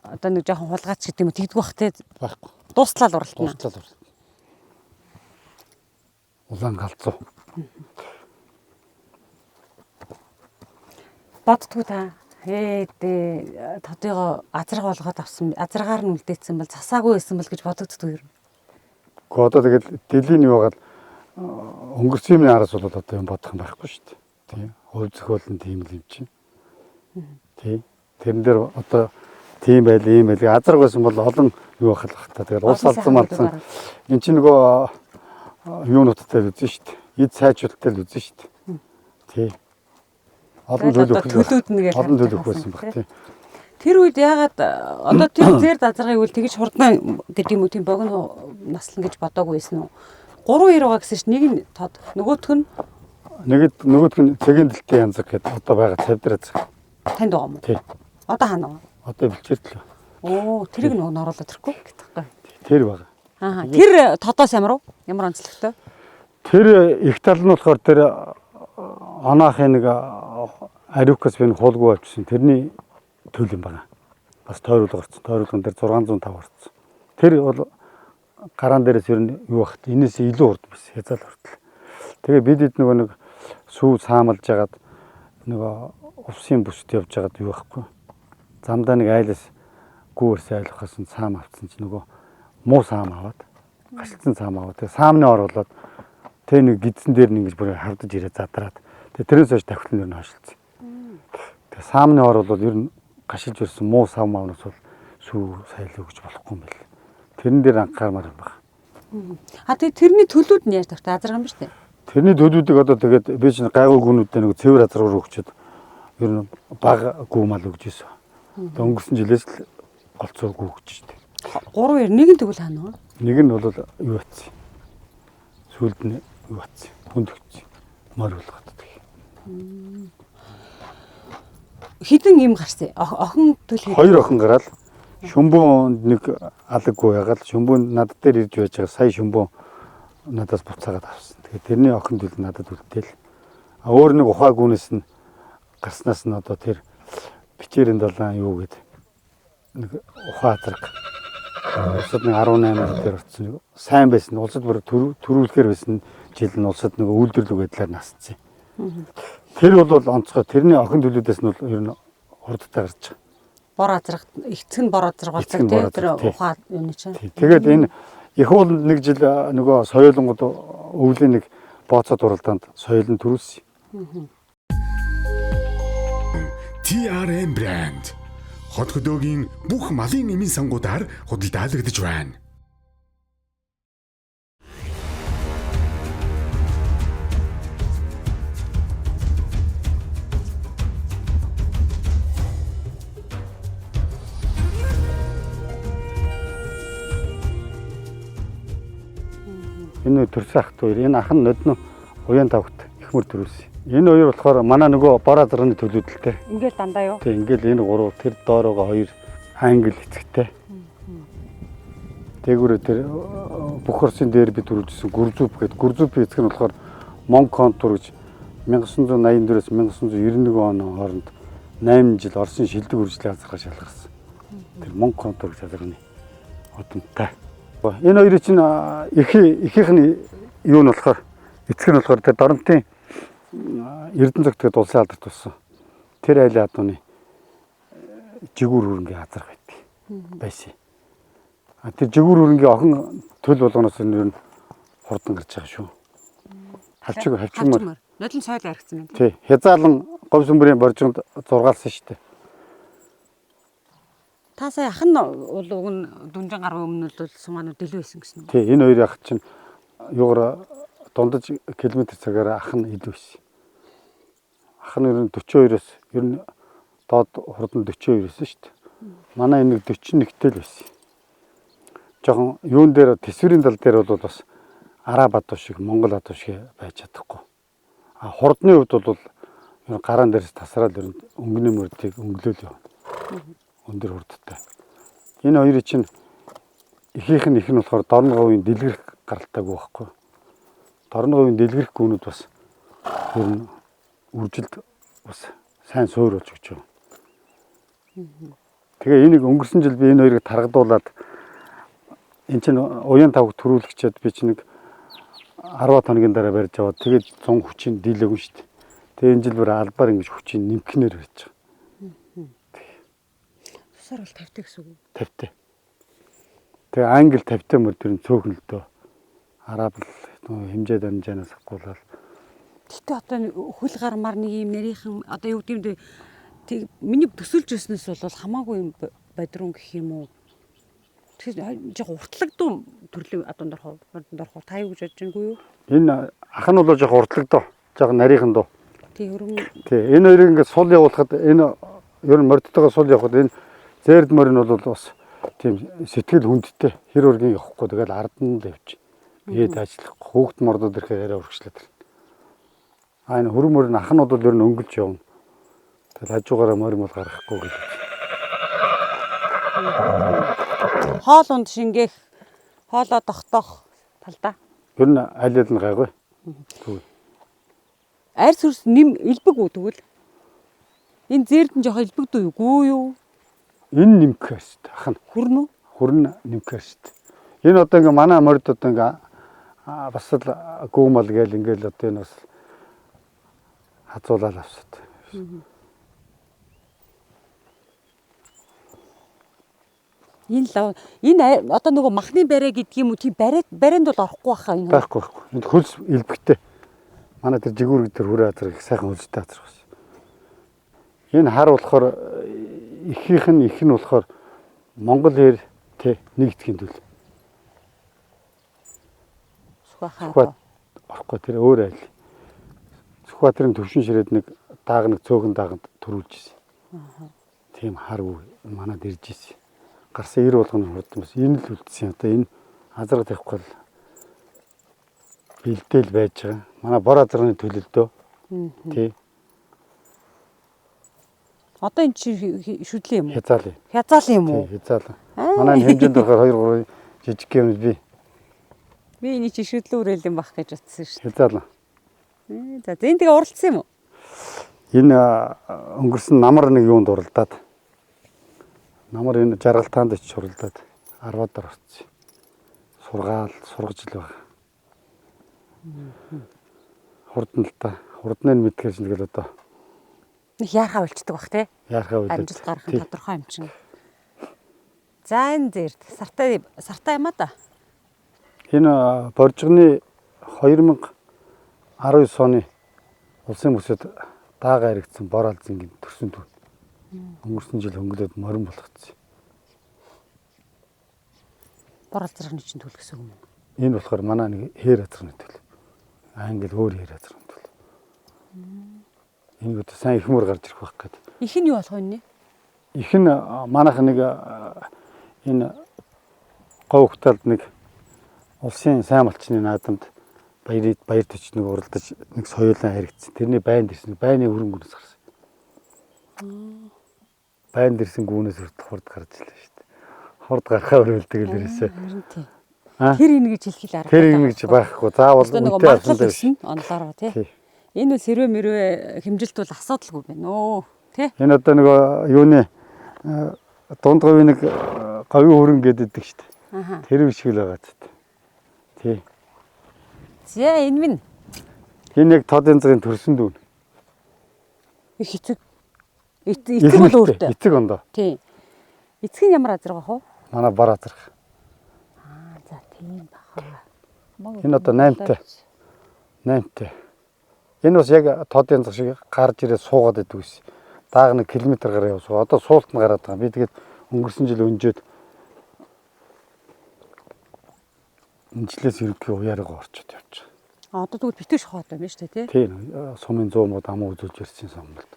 Одоо нэг жоохон хулгайч гэдэг юм уу тэгдэг бах те. Байхгүй. Дуслал уралтна. Дуслал уралт. Улаан галзуу. Боддгоо та. Ээ тодыгоо азарга болгоод авсан. Азаргаар нь үлдээсэн бол засаагүй байсан бол гэж бодогддгоо ер нь. Гэхдээ одоо тэгэл дэлхийн юу байгаад өнгөрсөн юмны араас бол одоо юм бодох юм байхгүй шүү дээ. Тийм. Хувь зохиол нь тийм л юм чинь. Тийм. Тэрэн дээр одоо тийм байл, ийм байл. Азарга байсан бол олон юу байх л бах та. Тэгэл улс Олон алзан сайхан малзан зүйлүүд энэ чинь нөгөө юунуудтай л үзэн шүү дээ. Эд сайжруулалттай л үзэн шүү дээ. Тийм. Олон Тэгэл зүйл одоо өгөх. төлөөд нэгээл Олон зүйл харагдах өгөх байсан байсан, баг тийм. Тэр үед яагаад одоо тэр зэр азаргыг үл тэгж хурдан гэдэг юм уу тийм богино наслан гэж бодоогүй байсан уу? 3 2 байгаа гэсэн чинь нэг нь тод нөгөөх нь Нэгэд нөгөөх нь цэгийн дэлтийн янзаг гэдэг одоо байгаа цавдар азаг. танд байгаа юм уу? Тий. Одоо хаана байгаа? Одоо бэлчээртэл. Оо, тэрийг нөгөө нь оруулаад ирэхгүй гэдэг байхгүй. Тэр байгаа. Аа, тэр тодоос ямар уу? Ямар онцлогтой? Тэр их тал нь болохоор тэр оноохын нэг ариукас би нэг хуулгүй авчихсан. Тэрний төл юм байна. Бас тойруулга орсон. Тойруулган дээр 605 орсон. Тэр бол гараан дээрээс ер нь юу бахт энэс илүү урд биш хязгаал хүртэл. Тэгээ бид хэд нөгөө нэг сүү саамалж жагаад нөгөө увсын бүсд явж жагаад юу байхгүй. Замдаа нэг айлаас гүүрс айлхаас нь саам авцсан чи нөгөө муу саам аваад гашилсан саам аваад тэгээ саамны оруулаад тэгээ нэг гидсэн дээр нь ингэж бүр хавдаж ирээ задраад тэгээ тэрнээс хойш давхил нь ер нь хойшилсан. Тэгээ саамны оруулаад ер нь гашилж ирсэн муу саам авнаас бол сүү сайл өгч болохгүй юм байл. Тэрэн дээр анхаармаар юм байна. А тэгээ тэрний төлүүд нь яаж тавтай азарга юм ба штэ. Тэрний төлүүдийг одоо тэгээд би чинь гайгүй гүнүүдтэй нэг цэвэр азар руу өгчөөд ер нь баг гүү мал өгч ирсэн. Тэгээ өнгөрсөн жилээс л голцоо гүү өгч штэ. 3 2 нэг нь тэгвэл хаана вэ? Нэг нь бол юу атсан. Сүүлд нь юу атсан. Хүнд өгсөн. Морь болгоод тэг. Хідэн юм гарсан. Охин төл хэд? Хоёр охин гараал шүмбүүнд нэг алаггүй ягаал шүмбүүн над дээр ирж байж байгаа сая шүмбүүн надаас буцаагаад авсан. Тэгээд тэрний охин төл надад үлдээл. А өөр нэг ухаа гүнээс нь гарснаас нь одоо тэр бичээрэн далайн юу гээд нэг ухаа азарга улсад нэг 18 дээр очсон нэг сайн байсан. Улсад бүр төрүүлэхээр байсан жил нь улсад нэг үйлдвэрлэг байдлаар насцсан. Тэр бол онцгой. Тэрний охин төлүүдээс нь бол ер нь хурдтай гарч байгаа. Бор азарга эцэг нь бор азарга Эцэг болдог нь бор тий тэр азарга, тий. ухаа юуны чинь. Тий. Тэгээд энэ их ууланд нэг жил нөгөө соёлонгод өвлийн нэг бооцоо уралдаанд соёл нь төрүүлсэн. TRM брэнд хот хөдөөгийн бүх малын эмийн сангуудаар худалдаалагдаж байна. Энэ төрсөн ах хоёр, энэ ах нь нодно уян тавхт ихмэр төрүүлсэн. Энэ хоёр болохоор манай нөгөө бор азарганы төлүүдэлтэй. Ингээл дандаа юу? Тэг ингээл энэ гурав тэр доороо хоёр англи эцэгтэй. Тэгвэр тэр бүх орсын дээр би төрүүлжсэн Гүрзүп гэдэг. Гүрзүпийн эцэг нь болохоор Мон контур гэж 1984-өөс 1991 оны хооронд 8 жил Оросын шилдэг үржлийн азарга шалгарсан. Тэр Мон контур гэж азарганы удамтай. Энэ хоёрын чинь эхийнх нь юу нь болохоор эцэг нь болохоор тэр Доронтын Эрдэнэ зогт гэдэг улсын алдарт болсон. Тэр айлын адууны жигүүр хөрөнгийн азарга байдаг байсан. А тэр жигүүр хөрөнгийн охин төл болгоноос нь ер нь хурдан гарч байгаа шүү. Хавчиг хавчигмар. Нодлон соёл аригдсан байна. Тий. Хязаалан говь сүмбэрийн боржинд зургаалсан шүү дээ. Та сая ах нь бол уг нь дүнжин гаруй өмнө бол сумаанууд илүү байсан гэсэн үү? Тий, энэ хоёр ах чинь юугаар дундаж километр цагаар ах нь илүү байсан. Ах нь ер нь 42-оос ер нь доод хурд нь 42 байсан шүү дээ. Манай энэ нэг 41-тэй л байсан. Жохон юун дээр төсвөрийн тал дээр бол бас араб адуу шиг монгол адуу шиг байж чадахгүй. А хурдны хувьд бол ер нь гараан дээрс тасраад ер нь өнгөний мөрдийг өнгөлөөл явна. Өндөр хурдтай. Энэ хоёрын чинь эхийнх нь их нь болохоор дорн говийн дэлгэрэх гаралтайгүй байхгүй. Дорн говийн дэлгэрэх гүнүүд бас Ер нь үржилд бас сайн суур болж өгч байгаа. Тэгээ энийг өнгөрсөн жил би энэ хоёрыг таргадуулаад энэ чинь уян тавг төрүүлэгчээд би чинь нэг 10 хоногийн дараа барьж аваад тэгээд 100 хүчин дийлээгүй шүү дээ. Тэгээ энэ жил бүр албаар ингэж хүчин нэмхнээр барьж байгаа. Тусаар бол 50 гэсэн үг. 50. Тэгээ англи 50 мөр тэр нь цөөхөн л дөө. Араб л хэмжээ дамжаанаас авахгүйлал. Гэтэ одоо хөл гармаар нэг юм нарийнхан одоо юу гэдэг юм бэ? Тэг миний төсөлж өснөөс бол хамаагүй юм бодрон гэх юм уу? Тэгэхээр жоо уртлагдуу төрлийн одоо дорхоо дорхоо та юу гэж бодож байна юу? Энэ ах нь бол жоох уртлагдуу. Жоох нарийнхан дуу. Тий хөрөн. Тий энэ хоёрыг ингээд сул явуулахад энэ ер нь мордтойгоо сул явахад энэ зээрд морь нь бол бас тийм сэтгэл хүндтэй хэр ургийн явахгүй тэгэл ард нь л явчих. Бие даажлах хөөхт мордод ирэхээр арай урагшлаад ирнэ. А энэ хөрөн морь нь ах нь бол ер нь өнгөлж явна. Тэгэл хажуугаараа морь мол гаргахгүй гэж. Хоол унд шингээх, хоолоо тогтоох талдаа. Ер нь аль аль нь гайгүй. Арьс хөрс нэм элбэг үү тэгвэл? Энэ зээрд нь жоох элбэг дүү юу юу? Энэ нэмэх арьстай ах нь. Хүрнэ үү? Хүрнэ нэмэх арьстай. Энэ одоо ингээ манай морд одоо ингээ бас л гүүмал гээл ингээл одоо энэ бас хазуулаад авсаад. Энэ лав энэ одоо нөгөө махны барай гэдэг юм уу тийм барай барайнд бол орохгүй баха энэ. Байхгүй байхгүй. Энд хөлс элбэгтэй. Манай тэр жигүүр гэдэг хүрээ газар их сайхан хөлстэй газар байна. Энэ хар болохоор ихийнх нь их нь болохоор Монгол хэр тэ нэг эцгийн төл. Сүхбаатар орохгүй тэр өөр айл. Сүхбаатарын төвшин ширээд нэг дааг нэг цөөхөн дааганд төрүүлж ирсэн. Тийм хар үе манад ирж ирсэн. Гарсан ир болгоно хурдан бас энэ л үлдсэн. Одоо энэ азарга тавихгүй л бэлдээл байж байгаа. Манай бор азарганы төлөлдөө. Тий. Одоо энэ чи шүдлээ юм уу? Хязаал. Хязаал юм уу? Тий, хязаал. Манай хэмжээнд болохоор 2 3 жижиг юм би. Би энэ чи шүдлээ үрээл юм бах гэж утсан шүү дээ. Хязаал. За, энэ тэгээ уралдсан юм уу? Энэ өнгөрсөн намар нэг юунд уралдаад. Намар энэ жаргалтаанд очиж уралдаад 10-аад дор орсон. Сургаал, сургаж л байгаа. Хурдан л та. Хурдныг мэдхээр чинь тэгэл одоо нэг яархаа болчдөг бах те. Яархаа болоод амжилт гаргах нь тодорхой юм чинь. За энэ зэрд сартай сартай юм а да. Энэ боржигны 2019 оны улсын бүсэд даага харигдсан бор алзангийн төрсөн төв. Өнгөрсөн жил хөнгөлөөд морин болгоцсон. Бор алзархны чинь төл гэсэн юм уу? Энэ болохоор манай нэг хээр азархны төл. Англи өөр хээр азархны төл. Энэ одоо сайн их мөр гарч ирэх байх гэдэг. Их нь юу болох вэ? Их нь манайх нэг энэ говь хөтөлд нэг улсын сайн малчны наадамд баяр төч нэг уралдаж нэг соёлон харигдсан. Тэрний байнд ирсэн. Байны хөрөнгөнөөс гарсан. Байнд ирсэн гүүнээс хүртэл хурд гарч илээ шүү дээ. Хурд гарахаа өрөөлдөг л ерөөсөө. Тэр энэ гэж хэлэх арга. Тэр энэ гэж байхгүй. Заавал үнэтэй асуудал биш. Онлоор тий. Энэ бол сэрвэ мөрвэ хэмжилт бол асуудалгүй байна өө тий. Энэ одоо нөгөө юуны дунд говийн нэг говийн хөрөнгө гэдэг шүү дээ. Тэр шиг л байгаа зү. Тий. За энэ минь. Энэ яг тодын згын төрсөн дүүн. Их эцэг. Эцэг бол өөртөө. Эцэг ондоо. Тий. Эцэг нь ямар азарга бах вэ? Манай бар азарга. Аа за тийм баха. Энэ одоо 8-тай. 8-тай. Энэ бас яг тодын заг шиг гарч ирээд суугаад идэв гэсэн. Дааг нэг километр гараа явсан. Одоо суулт нь гараад байгаа. Би тэгээд өнгөрсөн жил өнжөөд энэ жилээс ерөнхий уяараа орчод явж байгаа. Одоо тэгвэл битүүш хоод байна шүү дээ, тий? Тийм. Сумын 100 мод амуу үзүүлж ирсэн сумлалт.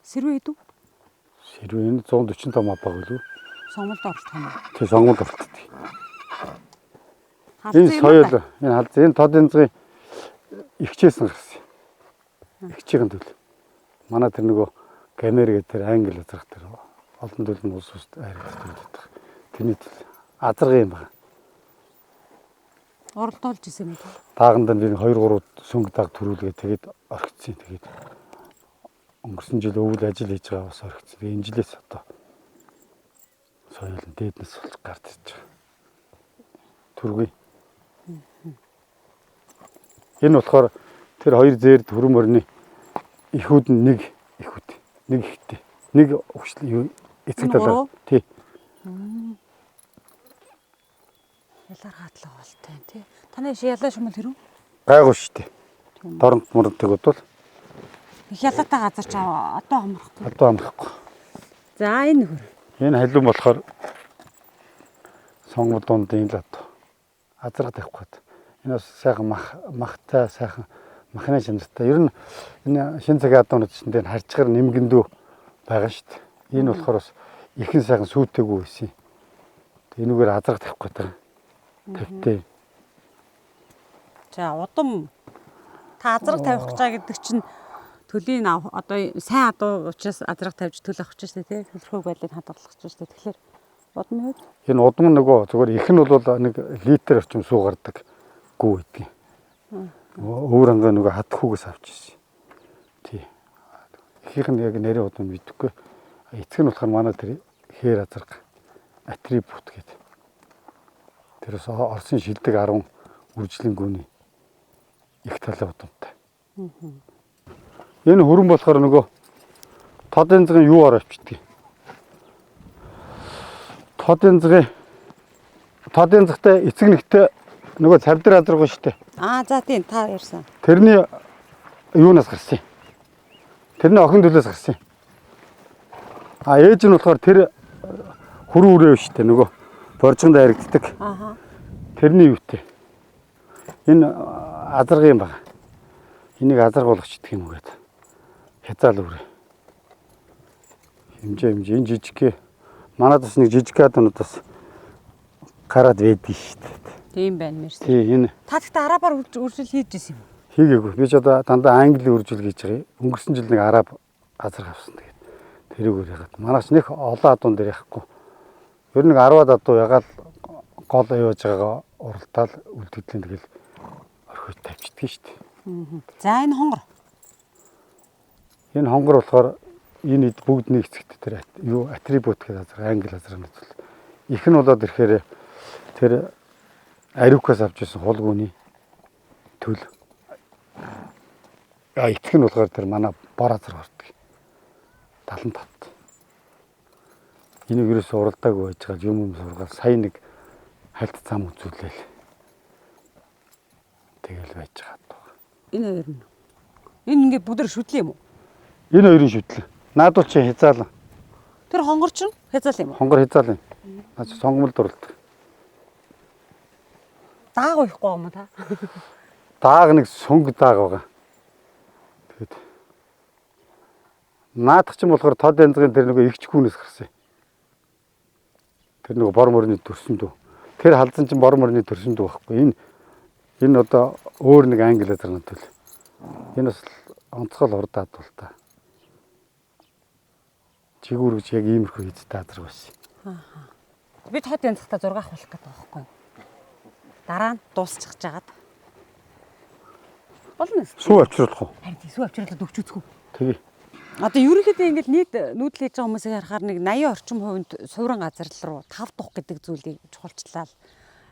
Сэрвэ хэдв? Сэрвэ энэ 145 мод баг үлээ. Сонгуульд оролцох юм уу? Тий, сонгуульд оролцдог. Энэ соёл, энэ халз, энэ тодын згын ихчээсэн гарсан. Ихчийн төл. Манай тэр нөгөө Гамер гэдэг тэр англи азарх тэр олон төрлийн улс ус харагддаг байдаг. Тэрний төл азаргын юм байна. Уралдуулж исэн юм уу? Дааганд нь би 2 3 сөнгө дааг төрүүлгээ тэгээд орхицсан. Тэгээд өнгөрсөн жил өвөл ажил хийж байгаа бас орхицсан. Тэгээд энэ жилээс одоо соёлын дээднес болж гарч ирж байгаа. Төргүй. Энэ болохоор тэр хоёр зээр төрөн мөрний эхүүд нь нэг эхүүд, нэг ихтэй, нэг өгчлөө эцэг талаар. Тий. Ялгархаатлаа болтой тий. Таны ялаа шумал хэрв? Гайгүй шүү дээ. Доронт морддаг бодвол их ялаатай газар ч одоо амрахгүй. Одоо амрахгүй. За энэ хөр. Энэ халиун болохоор сонгол дундын л одоо азарга тавих гээд. Энэ бас сайхан мах махтай сайхан махны чанартай. Ер нь энэ шин цагийн адуунууд чинь дээр харьцгаар нэмгэндүү байгаа шүү дээ. Энэ болохоор бас ихэн сайхан сүйтэйгүй байсан. Энүүгээр азарга тавих гээд байгаа. Тавьтай. За удам та азарга тавих гэж байгаа гэдэг чинь төлийн одоо сайн адуу учраас азарга тавьж төл авах гэж байна тий. Төлөрхөөг байдлыг хадгалах гэж байна. Тэгэхээр удмын хувьд энэ удам нөгөө зүгээр их нь бол нэг литр орчим сүү гардаг гүү гэдгийг. Өвөр ангаа нөгөө хатхүүгээс авч ирсэн. Тий. Эхийнх нь яг нэрийн удам мэдэхгүй. Эцэг нь болохоор манай тэр хээр азарга атрибут гэдэг. Тэр бас Оросын шилдэг 10 үржлэн гүний их талын удамтай. Энэ хүрэн болохоор нөгөө тодын згын юу ороо авчидгийг. Тодын згтай эцэг нэгтэй нөгөө цавдар азарга шүү дээ. Аа за тийм та ярьсан. Тэрний юунаас гарсан юм? Тэрний охин төлөөс гарсан юм. А ээж нь болохоор тэр хүрэн үрээ шүү дээ нөгөө боржинд харагддаг. Ааха. Тэрний юутэй. Энэ азарга юм байна. Энийг азарга болгочдөг юм уу гэдэг. Хязаал үрээ. Хэмжээ энэ жижиг. Манад бас нэг жижиг адуунууд бас гараад байдгийг шүү дээ. Тийм байна мэрс. Тий энэ. Та тэгтээ арабаар үржил хийж исэн юм уу? Хийгээгүй. Би ч одоо дандаа англи үржил хийж байгаа. Өнгөрсөн жил нэг араб азарга авсан. Тэгээд тэрүүгээр яагаад. Манайч нэх олон адуун дээр яахгүй. Ер нь нэг 10-аад адуу ягаал гол явж байгаагаа уралдаал үлдэгдлийн тэгэл орхиж тавьчихдаг шүү дээ. За энэ хонгор. Энэ хонгор болохоор энэ эд бүгд нэг хэсэгт тэр юу атрибут гэдэг азар англи азарны зүйл. Их нь болоод ирэхээр тэр ариукаас авч ирсэн хулгууны төл. А эцэг нь болохоор тэр манай бор азар ордог. 75. Энийг ерөөсөө уралдаагүй байж байгаа юм сургаал сая нэг хальт зам үзүүлээл. Тэгэл байж байгаа. Энэ хоёр нь. Энэ ингээд бүгд шүтлээ юм уу? Энэ хоёрын шүтлээ. Наадвал чи хязаалан. Тэр хонгор чинь хязаал юм уу? Хонгор хязаал юм. Наа чи сонгомол дурладаг. Дааг уяхгүй юм уу та? Дааг нэг сөнгө дааг байгаа. Тэгээд наадах чинь болохоор тод янзын тэр нөгөө игч гүнээс гарсан. Тэр нөгөө бор мөрний төрсөн дүү. Тэр халзан чинь бор мөрний төрсөн дүү байхгүй. Энэ одоо өөр нэг англи азарны төл. Энэ бас онцгой хурдаад бол та. Чигүүр гэж яг иймэрхүү хийдтэй азарга байсан. Аа. Би тод янзахтаа зураг авах гэдэг байхгүй юу? Дараа нь дуусчих жагаад. Болно. Сүү авчруулах уу? Харин тий сүү авчруулаад өгч үзэх үү? Тэгээ. Одоо ерөнхийдөө ингээл нийт нүүдэл хийж байгаа хүмүүсийг харахаар нэг 80 орчим хувинд суурин газар руу тав тух гэдэг зүйлийг чухалчлал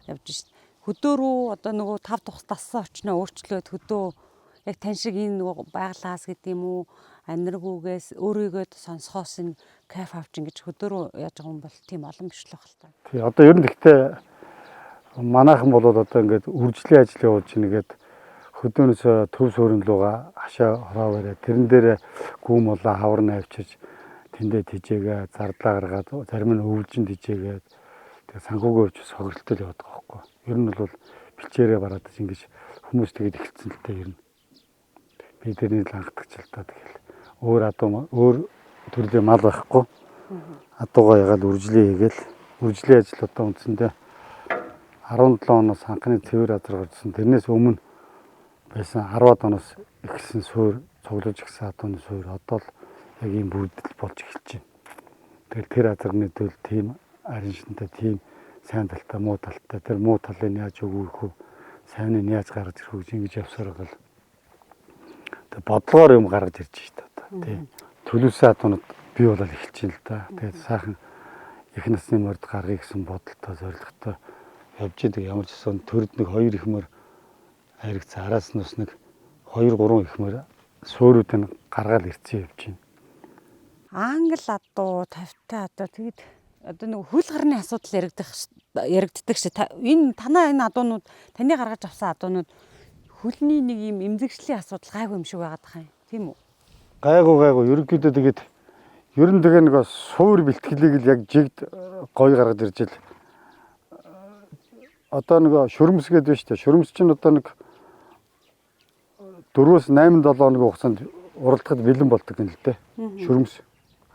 явж шít. Хөдөө рүү одоо нөгөө тав тух дассан очноо өөрчлөөд хөдөө яг тань шиг энэ нөгөө байглаас гэдэг юм уу аниргүүгээс өөрийгөө сонсохоос энэ кайф авч ингэж хөдөө рүү яаж байгаа юм бол тийм олон биш л баг л та. Тий одоо ер нь гэхдээ манайхан бол одоо ингээд үржлийн ажил явуулж нэгээд хөдөөнөөс төв суурин руугаа хашаа хороо бариа тэрэн дээр гүм болоо хавар нь авчирч тэндээ тижээгээ зардлаа гаргаад зарим нь өвлжин тижээгээд тэгээ санхүүгийн хувьд бас хохиролтой л яваад байгаа байхгүй. Ер нь бол бэлчээрээ бараад ингэж хүмүүс тэгээд эхэлсэн л дээ ер нь. Би тэрний л анхдагч л та тэгэл өөр адуу өөр төрлийн мал байхгүй. Адуугаа ягаал үржлээ хийгээл үржлийн ажил одоо үндсэндээ 17 оноос анхны цэвэр азар гарсан. Тэрнээс өмнө байсан 10-аад оноос эхэлсэн суур цуглуулж гисэн адууны суур одоо л яг ийм бүрдэл болж эхэлж байна. Тэгэл тэр азарны төл тийм арин шинтэй тийм сайн талтай муу талтай тэр муу талыг яаж өгөх вэ? Сайныг яаж гаргаж ирэх вэ гэж ингэж явсаар байгаа л. Тэгээ бодлогоор юм гаргаж ирж шít одоо тий. Төлөвсөн адуунууд бий болол эхэлж байна л да. Тэгээд сайхан их насны морд гаргая гэсэн бодолтой зорилготой явж идэг. Ямар ч гэсэн төрд нэг 2 их мөр хайрагц араас нь бас нэг 2 3 их мөр суурьууд нь гаргаал ирсэн явж байна. Англи адуу, тавтай адуу тэгэд одоо нэг хөл гарны асуудал яригддаг шээ. Энэ танаа энэ адуунууд таны гаргаж авсан адуунууд хөлний нэг юм эмзэгшлийн асуудал гайгүй юм шиг байгаад байгаа юм. Тийм үү? Гайгүй ерөнхийдөө тэгээд ер нь тэгээ нэг суур бэлтгэлийг л яг жигд гоё гаргаж ирж ил. Одоо нэг шүрмс гэдэг нь шүү дээ. Шүрмс чинь одоо нэг 4-өөс 8 7 хоногийн хугацаанд уралдахад бэлэн болдог юм л дээ. Шүрмс.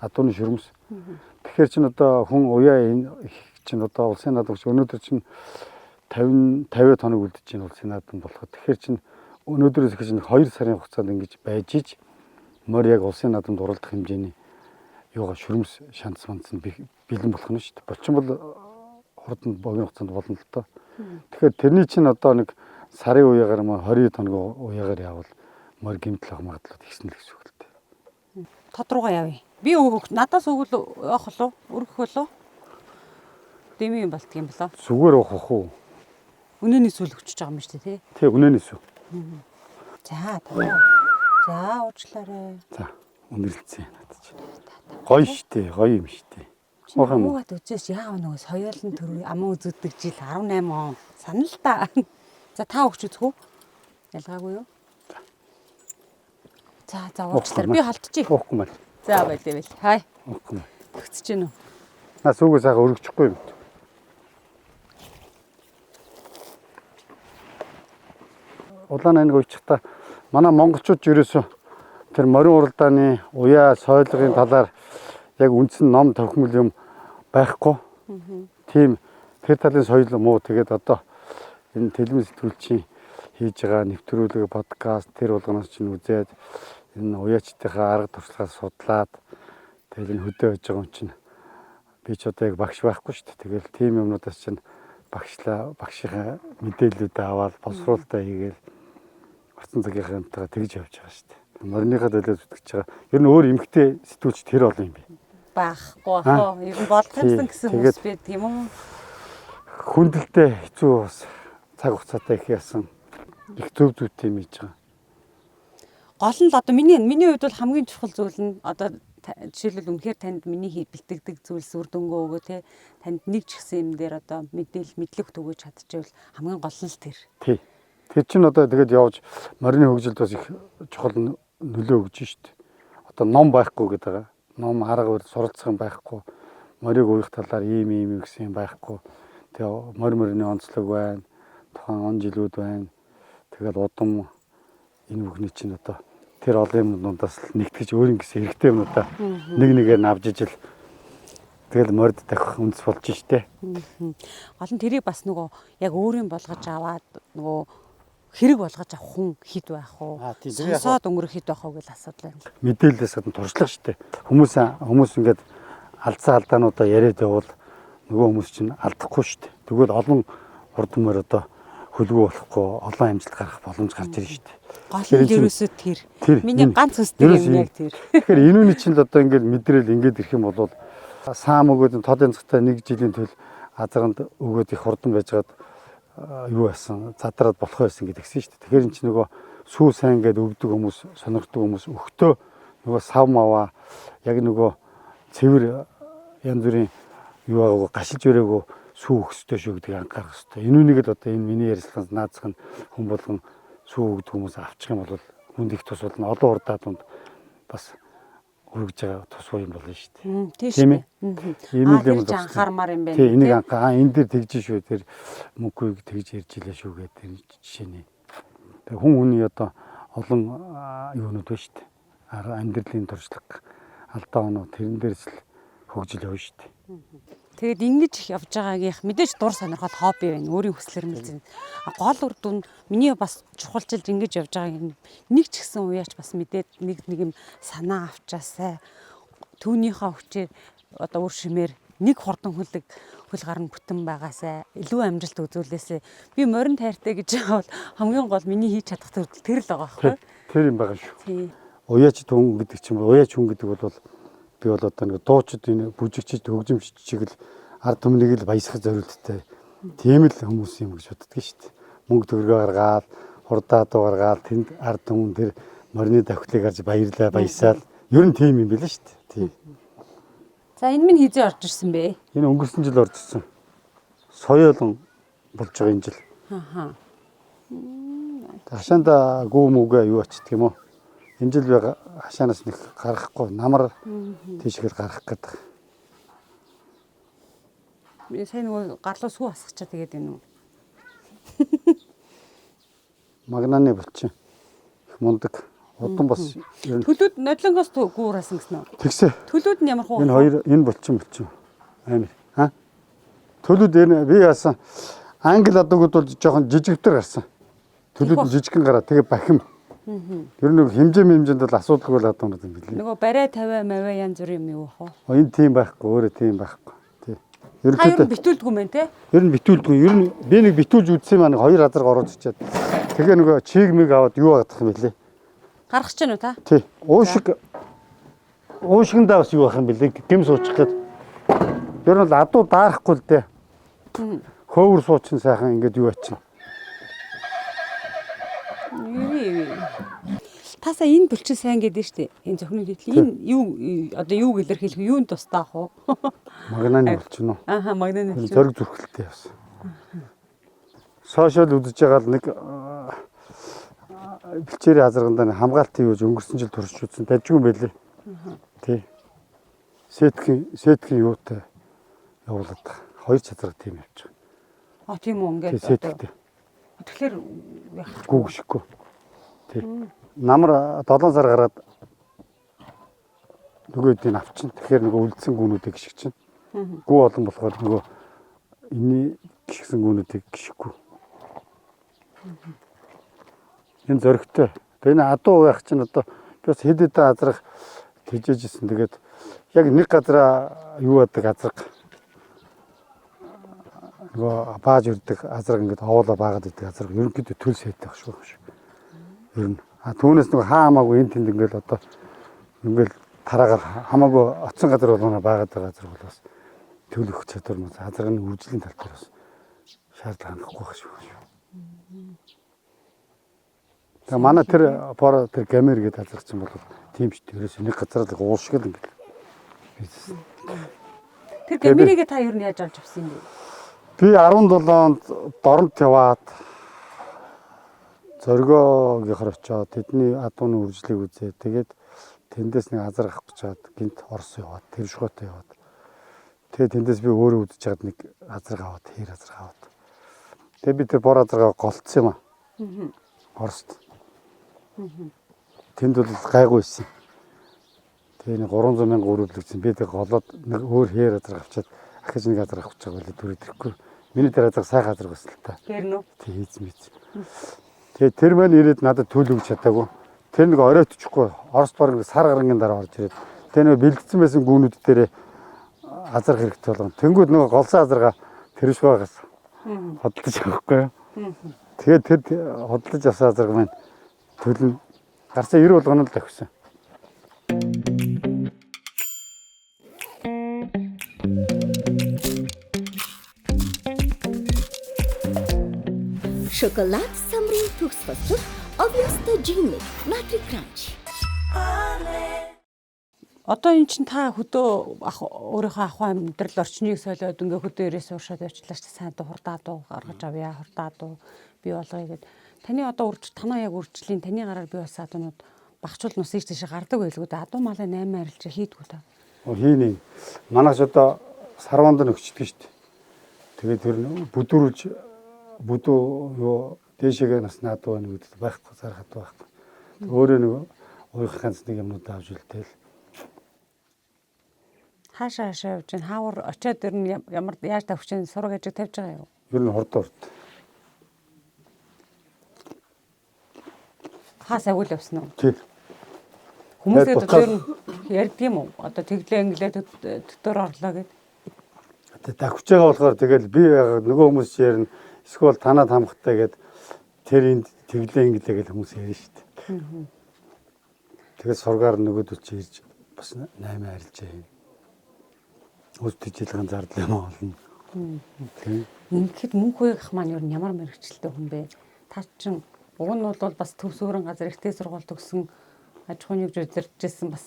Адууны шүрмс. Тэгэхээр чинь одоо хүн уяа энэ их чинь одоо улсын наадам гэж өнөөдөр чинь 50 50 хоног үлдэж байна улсын наадам болоход. Тэгэхээр чинь өнөөдрөөс эхэлж нэг 2 сарын хугацаанд ингэж байж иж морь яг улсын наадамд уралдах хэмжээний юугаа шүрмс шанц манц нь бэлэн болох нь шүү дээ. Болчин бол хурдан богино хугацаанд болно л доо. Тэгэхээр тэрний чинь одоо нэг сарын үегаар маа 20 хоногийн уяагаар явбал морь гэмтэл авах магадлал ихсэн л гэсэн үг л дээ. Тод руугаа явъя. Би өгөх надаас өгвөл явах болов? Өргөх болов? Дэмий юм болтго юм болоо. Зүгээр уух уу? Үнэний сүл өчөж байгаа юм шүү дээ, тий? Тий, үнэний сү. За, таа. За, уучлаарай. За, үнэрлцээ надад чи. Гоё штэ, гоё юм штэ. Уух юм уу? Уугаад үзээс яав нөгөө соёолн төр аман үзүүлдэг жил 18 он. Санал та. За, та өгч үзэх үү? Ялгаагүй юу? За, за уучлаарай. Би холдчих. Уухгүй мал. За, байлээ байл. Хай. Уухгүй мал. Төгсөж гин үү? Наа сүгөө сайхан өргөчихгүй юм. Улаан аниг уйчихта манай монголчууд ерөөсөө тэр морин уралдааны уяа сойлгын талаар яг үндсэн ном тохимол юм байхгүй. Тийм тэр талын соёл муу. Тэгээд одоо энэ тэлмэн сэтгүүлчийн хийж байгаа нэвтрүүлэг подкаст тэр болгоноос чинь үзээд энэ уяачдынхаа арга туршлагаас судлаад тэгэл энэ хөдөө байж байгаа юм чинь би ч одоо яг багш байхгүй шүү дээ. Тэгэл тийм юмнуудаас чинь багшийнхаа мэдээллүүдээ аваад боловсруулалтаа хийгээл орцсон цагийнхаа юмтайгаа тэгж явж байгаа шүү дээ. Мориныхаа төлөө зүтгэж байгаа. Ер нь өөр эмгтэй сэтгүүлч тэр олон юм би. Байхгүй бах уу? Ер нь болох юмсан гэсэн хүмүүс байдаг юм уу? Хүндэлтэй хэцүү бас цаг хугацаатай их ясан. Их зөв зүйтэй юм хийж байгаа. Гол нь л одоо миний хувьд бол хамгийн чухал зүйл нь одоо жишээлбэл үнэхээр танд миний бэлтгэдэг зүйлс үр дүнгөө өгөө те танд нэг ч гэсэн юм дээр одоо мэдээлэл мэдлэг түгэж чадчихвал хамгийн гол нь л тэр. Тий. Тэр чинь одоо тэгээд явж морины хөгжилд бас их чухал нөлөө өгж шít. Одоо ном байхгүй гэдэг байгаа. Ном арга барил суралцах юм байхгүй. Морийг уях талаар ийм ийм гэсэн юм байхгүй. Тэгээ морь морины онцлог байна. Тухайн он жилүүд байна. Тэгэл удам энэ бүхний чинь одоо тэр олон юмнуудаас л нэгтгэж өөр ингэсэн хэрэгтэй юмнуудаа нэг нэгээр нь авч ижил тэгэл морд тавих үндэс болж штэ. Гол нь тэрийг бас нөгөө яг өөрийн болгож аваад нөгөө хэрэг болгож авах хүн хэд байх уу? Сонсоод өнгөрөх хэд байх уу гэж асуудал байна. Мэдээлэлээс гадна туршлага штэ. Хүмүүс ингээд алдсан алдаануудаа яриад явбал нөгөө хүмүүс чинь алдахгүй штэ. Тэгвэл олон урд мөр одоо хөлгөө болохгүй олон амжилт гаргах боломж гарч ирнэ штэ. Гол нь ерөөсөө тэр. Миний ганц хүсдэг юм яг тэр. Тэгэхээр энүүний чинь л одоо ингээд мэдрэл ингээд ирэх юм бол саам өгөөд тод янзтай нэг жилийн төл азаранд өгөөд их хурдан байжгаад юу байсан задраад болох байсан гэдгсэн шүү дээ. Тэгэхээр эн чинь нөгөө сүү сайн гээд өгдөг хүмүүс, сонирхдаг хүмүүс өгтөө нөгөө сав маваа яг нөгөө цэвэр янз бүрийн юу байгаагүй гашилж өрөөгөө сүү өгөх ёстой шүү гэдгийг анхаарах ёстой. Энүүнийг л одоо энэ миний ярилцлагаас наацх нь хүн болгон сүү өгдөг хүмүүс авчих юм бол хүнд их тус болно. Олон урдаа дунд бас өргөж байгаа тус юм болно шүү дээ. Тийм ээ. Ийм л юм анхаармаар юм байна. Тийм энийг анхаа энэ дэр тэгж шүү тэр мөнгөийг тэгж ярьж илээ шүү гэдэг тэр жишээний. Тэгээ хүн хүний одоо олон юунууд байна шүү дээ. Амьдралын туршлага алдаа оноо тэрэн дээрс л хөгжил явна шүү дээ. Тэгээд ингэж их явж байгаагийнх мэдээж дур сонирхол хобби байна. Өөрийн хүслээр мэлзэн. Гол үр дүн миний бас чухалчилж ингэж явж байгааг нэг ч гэсэн уяач бас мэдээд нэг нэг юм санаа авчаасай. Түүнийхээ хүчээр одоо үр шимээр Нэг хурдан хөлөг хөл гарна бүтэн байгаасай илүү амжилт үзүүлээсэй. Би морин тайртай гэж байгаа бол хамгийн гол миний хийж чадах төрөл тэр л байгаа байхгүй. Тэр юм байгаа шүү. Тий. Уяач хүн гэдэг чинь уяач хүн гэдэг бол би бол одоо нэг дуучид энэ бүжигчид хөгжимчид чиг л ард түмнийг л баясгах зорилттой тийм л хүмүүс юм гэж боддөг шүү дээ. Мөнгө төгрөгөө гаргаад хурдаа дуу гаргаад тэнд ард түмэн тэр морины давхлыг харж баярлаа баясаал ер нь тийм юм билээ шүү дээ. Тийм. За энэ минь хизээ орж ирсэн бэ? Энэ өнгөрсөн жил орж ирсэн. Соёолон болж байгаа энэ жил. Аха. Хашаанда гүү мүгэ юу ачдаг юм уу? Энэ жил би хашаанаас нэг гаргахгүй намар тийшгэл гаргах гэдэг. Би сайн нөгөө гарлуу сүү асгачаа тэгээд энэ үү? Магнаны булчин их мундаг. Удан бас ер нь Төлүүд нодлонгоос гүүрсэн гэсэн үү? тэгсэ. Төлүүд нь ямар хуу? Энэ хоёр энэ булчин булчин амар. А? Төлүүд энэ би яасан англи адуугууд бол жоохон жижигтэр гарсан. Төлүүд нь жижигхэн гараа тэгээ бахим. Ер нь хэмжээ хэмжээнд бол асуудалгүй л адуунууд юм билээ. Нөгөө барай тавиа маваа янз бүрийн юм юу ах вэ? Энэ тийм байхгүй, өөрөө тийм байхгүй. Тий. Та ер нь Ерөнхийдөө битүүлдэггүй мэн те? ер нь битүүлдэггүй. Ер нь би нэг битүүлж үзсэн юм аа нэг хоёр азарга оруулж ичээд. Тэгээ нөгөө чиг миг аваад юу агаадах юм бэлээ. Гаргах чинь үү та? Тий. Уушиг уушигндаа бас юу ах юм бэлээ. Гэм суучих гээд. Ер нь л адуу даарахгүй л дээ. Хөөвөр суучин сайхан ингээд юу ачин. Таасаа энэ булчин сайн гэдэг нь штэ. Энэ зөвхөн нийтлэл энэ юу одоо юуг илэрхийлэх юунд тустай ах вэ? Магнаны булчин уу? Аха, магнаны Энэ булчин. Зориг зүрхэлтэй явсан. Сошиал үзэж байгаа л нэг бэлчээрийн азаргандаа нэг хамгаалтын юуж өнгөрсөн жил туршиж үзсэн. Дажгүй юм байлээ. Тий. Сеткийн юутай явуулаад байгаа. Хоёр чазраг тийм явж байгаа. А тийм үү Тий, ингээд одоо. сетктэй. Тэгэхээр яах Гүүгшихгүй. Тий. Намар 7 сар гараад нөгөө эдийг авчин. Тэгэхээр нөгөө үлдсэн гүүнүүдийг гიშг чинь. Гүү олон болохоор нөгөө энэний гიშгсэн гүүнүүдийг гიშггүй. Энэ зөрөгтэй. Тэгээ энэ адуу байх чинь одоо би бас хэд хэдэн азрах тэжээжсэн. Тэгээд яг нэг газараа юу яадаг азраг нөгөө бааж өрдөг азраг ингээд овоолоо баагаад идэг азраг ерөнхийдөө төл сайтай байх шүү. Ер нь. А түүнээс нөгөө хаа хамаагүй энэ тэнд ингээд одоо ингээд тараагаар хамаагүй оцсон газар болгоно баагаад байгаа газар бол бас төл өгөх чадвар мөн азрагны үржлийн тал дээр бас шаардлага хангахгүй байх шүү. Тэгээ манай тэр бор тэр гамер гэдэг азраг чинь бол тийм шүү дээ. Ерөөсөө нэг газар л уул шиг л ингээд бизнес. Тэр гамерийг та ер нь яаж олж авсан юм бэ? Би 17 онд Доронт яваад зоригоогийнхор очиод тэдний адууны үржлийг үзээ. Тэгээд тэндээс нэг азар авах гэж чад гинт Орос яваад тэршгоотой яваад. Тэгээд тэндээс би өөрөө үзэж чад нэг азар аваад хэр азар аваад. Тэгээд би тэр бор азаргаа голцсон юм аа. Орост. Тэнд бол гайгүй байсан. Тэгээ нэг 300 мянга өрөвлөгдсөн. Би тэг голоод нэг өөр хээр азар авчаад ахиж нэг азар авах гэж байгаа байлээ түрүү ирэхгүй. Миний тэр азар сайхан азар байсан л та. Тэр нүү. Тэг хийц мэт. Тэгээ тэр маань ирээд надад төл өгч чадаагүй. Тэр нэг оройтчихгүй. Орос бараг нэг сар гарангийн дараа орж ирээд. Тэгээ нэг бэлдсэн байсан гүүнүүд дээрээ азар хэрэгтэй болгоно. Тэнгүүд нөгөө голсон азарга тэрш байгаас хөдөлж авахгүй юу. Тэгээ тэр хөдөлж авсан азарга маань төлн гарсан 90 болгоно л давхисан. Шоколад самрын төгс хослол Obvious Gin Nutri Crunch. Одоо эн чин та хөдөө ах өөрийнхөө ахуй амьдрал орчныг солиод ингээ хөдөө ирээс ууршаад явчлаа ч сайн дуу хурдаа дуу гаргаж авъя хурдаа дуу бий болгоё гэд. Таны одоо үрж танаа яг үржлийн таны гараар бий болсон адуунууд багчуул нус ийш тийш гардаг байлгүй дээ. Адуу малын 8 арилж хийдгүү та. Хийнэ. Манайч одоо сарванд нь өгчдөг шүү дээ. Тэгээд тэр нь бүдүүрүүлж бүдүү юу дээшээгээ насны адуу байна гэдэг байхгүй зарах адуу байхгүй. Өөрөө нэг уйхах ганц нэг юмнууд авч үлдээл. Хаашаа хаашаа явж гин хаавар очиод ер нь ямар яаж тавьчих чинь сураг ажиг тавьж байгаа юу? Ер нь хурд урд. Хаа сайгүй л явсан уу? Тий. Хүмүүсээ Тэгээд одоо ер нь ярьдаг юм уу? Одоо тэглээ инглээ төтөр орлоо гэд. Давхиж байгаа болохоор тэгэл би байгаа нөгөө хүмүүс ч ярина. Эсвэл танаад хамхтай гэд тэр энд тэглээ инглээ гэж хүмүүс ярина шүү дээ. Тэгээд сургаар нөгөөдөл чи ирж бас 8 арилжаа юм. Үс төжийлгэн зардал юм олно. Тийм. Ингээд мөнх хуйгах маань ер нь ямар мэрэгчлээ хүн бэ? Та чин уг нь бол бас төв суурин газар ихтэй сургууль төгсөн аж ахуйн нэгж удирдахжсэн бас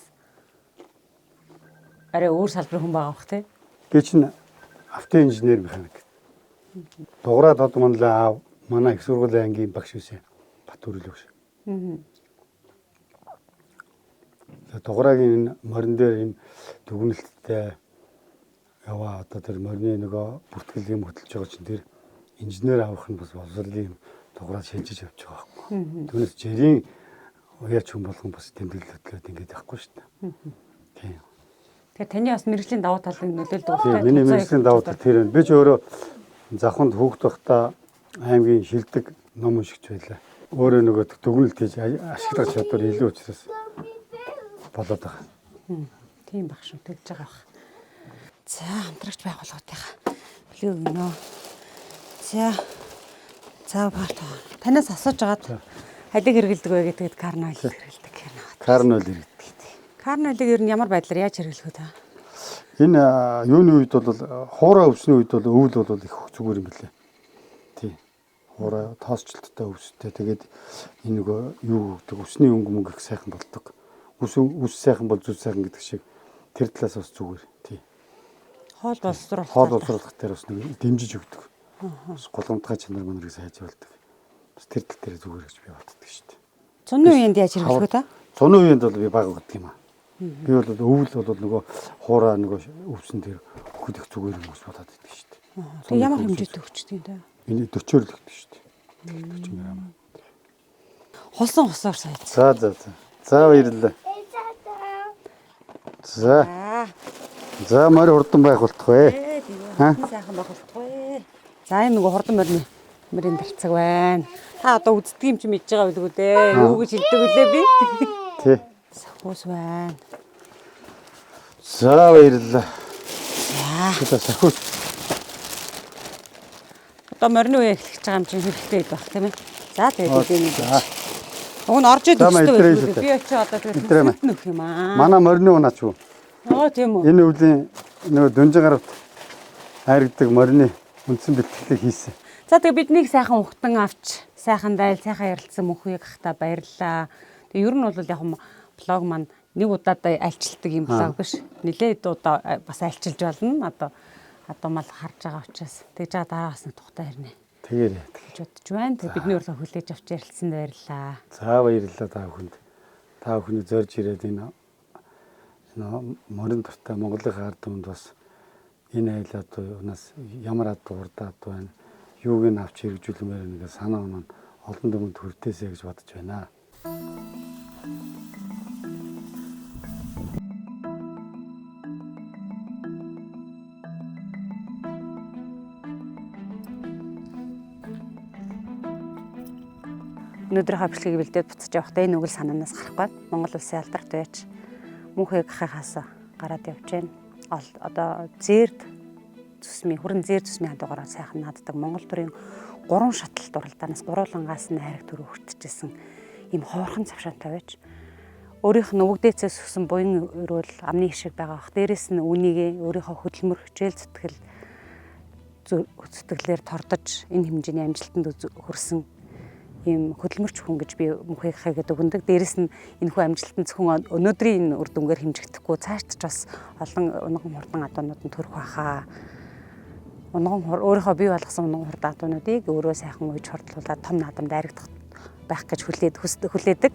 арай өөр салбарын хүн байгаа бох тий. Би чинь автоинженер механик. Дуграа тод манлаа аав манай их сургуулийн ангийн багш байсан. Батүрэл багш. Аа. Дуграагийн энэ морин дээр энэ дүгнэлттэй яваа одоо тэр морины нөгөө бүртгэл юм хөтөлж байгаа чинь тэр инженер авах нь бас боловсролын юм дуграа шилжиж явж байгаа байхгүй. Түүнээс жирийн уяач хүн болгон бас тэмдэглэл хөтлөөд ингэж явахгүй шүү дээ. Тийм. Тэгэхээр таны бас мэрэгжлийн давуу талыг нөлөөлдөг Тийм, байх. миний мэргэжлийн давуу тал тэр байна. Би ч өөрөө завханд хүүхд байхдаа аймгийн шилдэг ном уншигч байлаа. Өөрөө нөгөө дүгнэлт хийж ашиглах чадвар илүү учраас болоод байгаа. Тийм баг шүү, тэгж байгаа бах. За, хамтрагч байгууллагуудынхаа бэлэг өгнө. За. За парт. Танаас асууж агаад алиг хэрэгэлдэг вэ гэдгээд карнойл хэрэгэлдэг гэнэ. Карнойл хэрэгдэг. Карнойлыг ер нь ямар байдлаар яаж хэрэглэх вэ та? Энэ юуны үед бол хуурай өвсний үед бол өвөл бол их зүгээр юм билээ. Тийм. Хуурай тоосчлттой өвстэй. Тэгээд энэ нөгөө юу гэдэг өвсний өнгө мөнгө их сайхан болдог. Үс үс сайхан бол зүс сайхан гэдэг шиг тэр талаас бас зүгээр. Тийм. Хоол боловсруулах. Хоол боловсруулах дээр бас нэг дэмжиж өгдөг. Бас гулгамтгай чанар манарыг сайжруулдаг. Бас тэр тал дээр зүгээр гэж би боддог шүү дээ. Цуны үеинд яаж хэрэглэх вэ та? Цуны үеинд бол би бага өгдөг юм аа. Би бол өвөл бол нөгөө хуурай нөгөө өвсөн дээр өгөх их зүгээр юм гэж бодоод идэг шүү дээ. Тэгээ ямар хэмжээтэй өгчдөг юм та? Энэ 40-оор л өгдөг шүү дээ. 40 грамм. Хулсан усаар сая. За за за. За баярлалаа. За. За морь хурдан байх болтугай. Ээ сайхан байх болтугай. За энэ нөгөө хурдан морины мөрийн дарцаг байна. Та одоо үздэг юм чи мэдж байгаа билгүй дээ. Юу гэж хэлдэг вүлээ би? Тий. Сахиус байна. За баярлалаа. За. Одоо сахиус. Одоо морины үе эхлэх гэж байгаа юм чинь хэрэгтэй хэд байх тийм ээ. За тэгээд энийг. За. Уг нь орж За, маа, идэв эдрээ өсдөг. шүү Би очиж одоо тэгээд Эдрээ маа. нүх нөх юм аа. Манай морины унаач юу? Оо тийм үү. Энэ өвлийн нөгөө дүнжин гаравт хайргадаг морины үндсэн бэлтгэлийг хийсэн. За тэгээ биднийг сайхан ухтан авч, сайхан дайл, сайхан ярилцсан мөнхүйг ахта баярлалаа. Тэгээ ер нь бол яг юм блог маань нэг удаадаа альчилдаг юм блог биш. Нилээд удаа бас альчилж болно. Одоо мал харж байгаа учраас тэгж байгаа дараа бас нэг тухтай хэрнэ Тэгээрэй. гэж бодож байна. Тэгээ бидний урилга хүлээж авч ярилцсанд баярлалаа. За баярлалаа та бүхэнд. Та бүхний зорж ирээд энэ морин дуртай Монголын ард түмэнд бас энэ айл адуунаас ямар адуу урдаа адуу байна. Юуг нь авч хэрэгжүүлмээр нэг санаа оноо нь олон түмэнд хүртээсэй гэж бодож байна. Өнөөдрийнхөө бичлэгийг бэлдээд буцаж явахдаа энэ үг л санаанаас гарахгүй. Монгол улсын алдарт байж мөнхөө гахахаас гараад явж байна. Одоо зээрд зүсмийн хүрэн зээр зүсмийн хадуугаараа сайхан нааддаг Монгол төрийн 3 шатлалт уралдаанаас гурвуулангаас нь хайраг төрөө хүртчихсэн ийм ховорхон завшаантай байж өөрийнх нь өвөгдөөцөөс өссөн буян өрөөл амны хишиг байгаа бах. Дээрээс нь үнийгээ өөрийнхөө хөдөлмөр хичээл зүтгэл зүтгэлээр тордож энэ хэмжээний амжилтанд хүрсэн ийм хөдөлмөрч хүн гэж би мөнхийхээ гэдэг өгөндөг. Дээрээс нь энэ хүү амжилт нь зөвхөн өнөөдрийн энэ үр дүнгээр хэмжигдэхгүй цаашд ч бас олон унган хурдан адуунууд нь төрөх байхаа. Унган өөрийнхөө бий болгосон унган хурдан адуунуудыг өөрөө сайхан уйж хордлуулад том наадамд дайрагдах байх гэж хүлээдэг.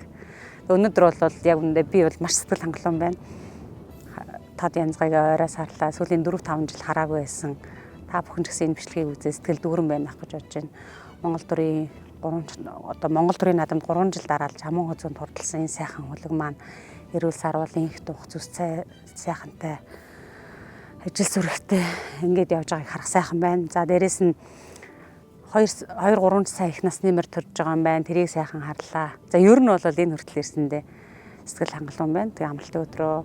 Өнөөдөр бол яг үүндээ би бол маш сэтгэл хангалуун байна. Тод янзгайг ойроос харлаа. Сүүлийн 4-5 жил хараагүй байсан. Та бүхэн ч гэсэн энэ бичлэгийг үзээ сэтгэл дүүрэн байна ах гэж бодож байна. Монгол төрийн одоо Монгол төрийн наадамд 3 жил дараалж амун хөзөнд хурдалсан энэ сайхан хүлэг маань эрүүл сарвал инх дуух зүс сайхантай ажил сүрхтэй ингээд явж байгааг харах сайхан байна. За дээрэс нь 2 3 сая их насны мөр төрж байгаа юм байна. Тэрийг сайхан харлаа. За ер нь бол энэ хүртэл ирсэндээ сэтгэл хангалуун байна. Тэгээ амралтын өдрөө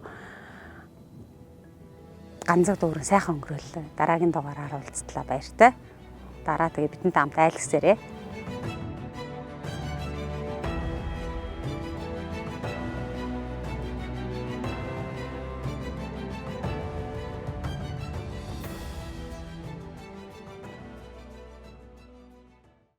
Ганцаг дүүрэн сайхан өнгөрөөлөө. Дараагийн дугаараар уулзтлаа, баяртай. Дараа тэгээ бидэнтэй хамт айлгсээрэй.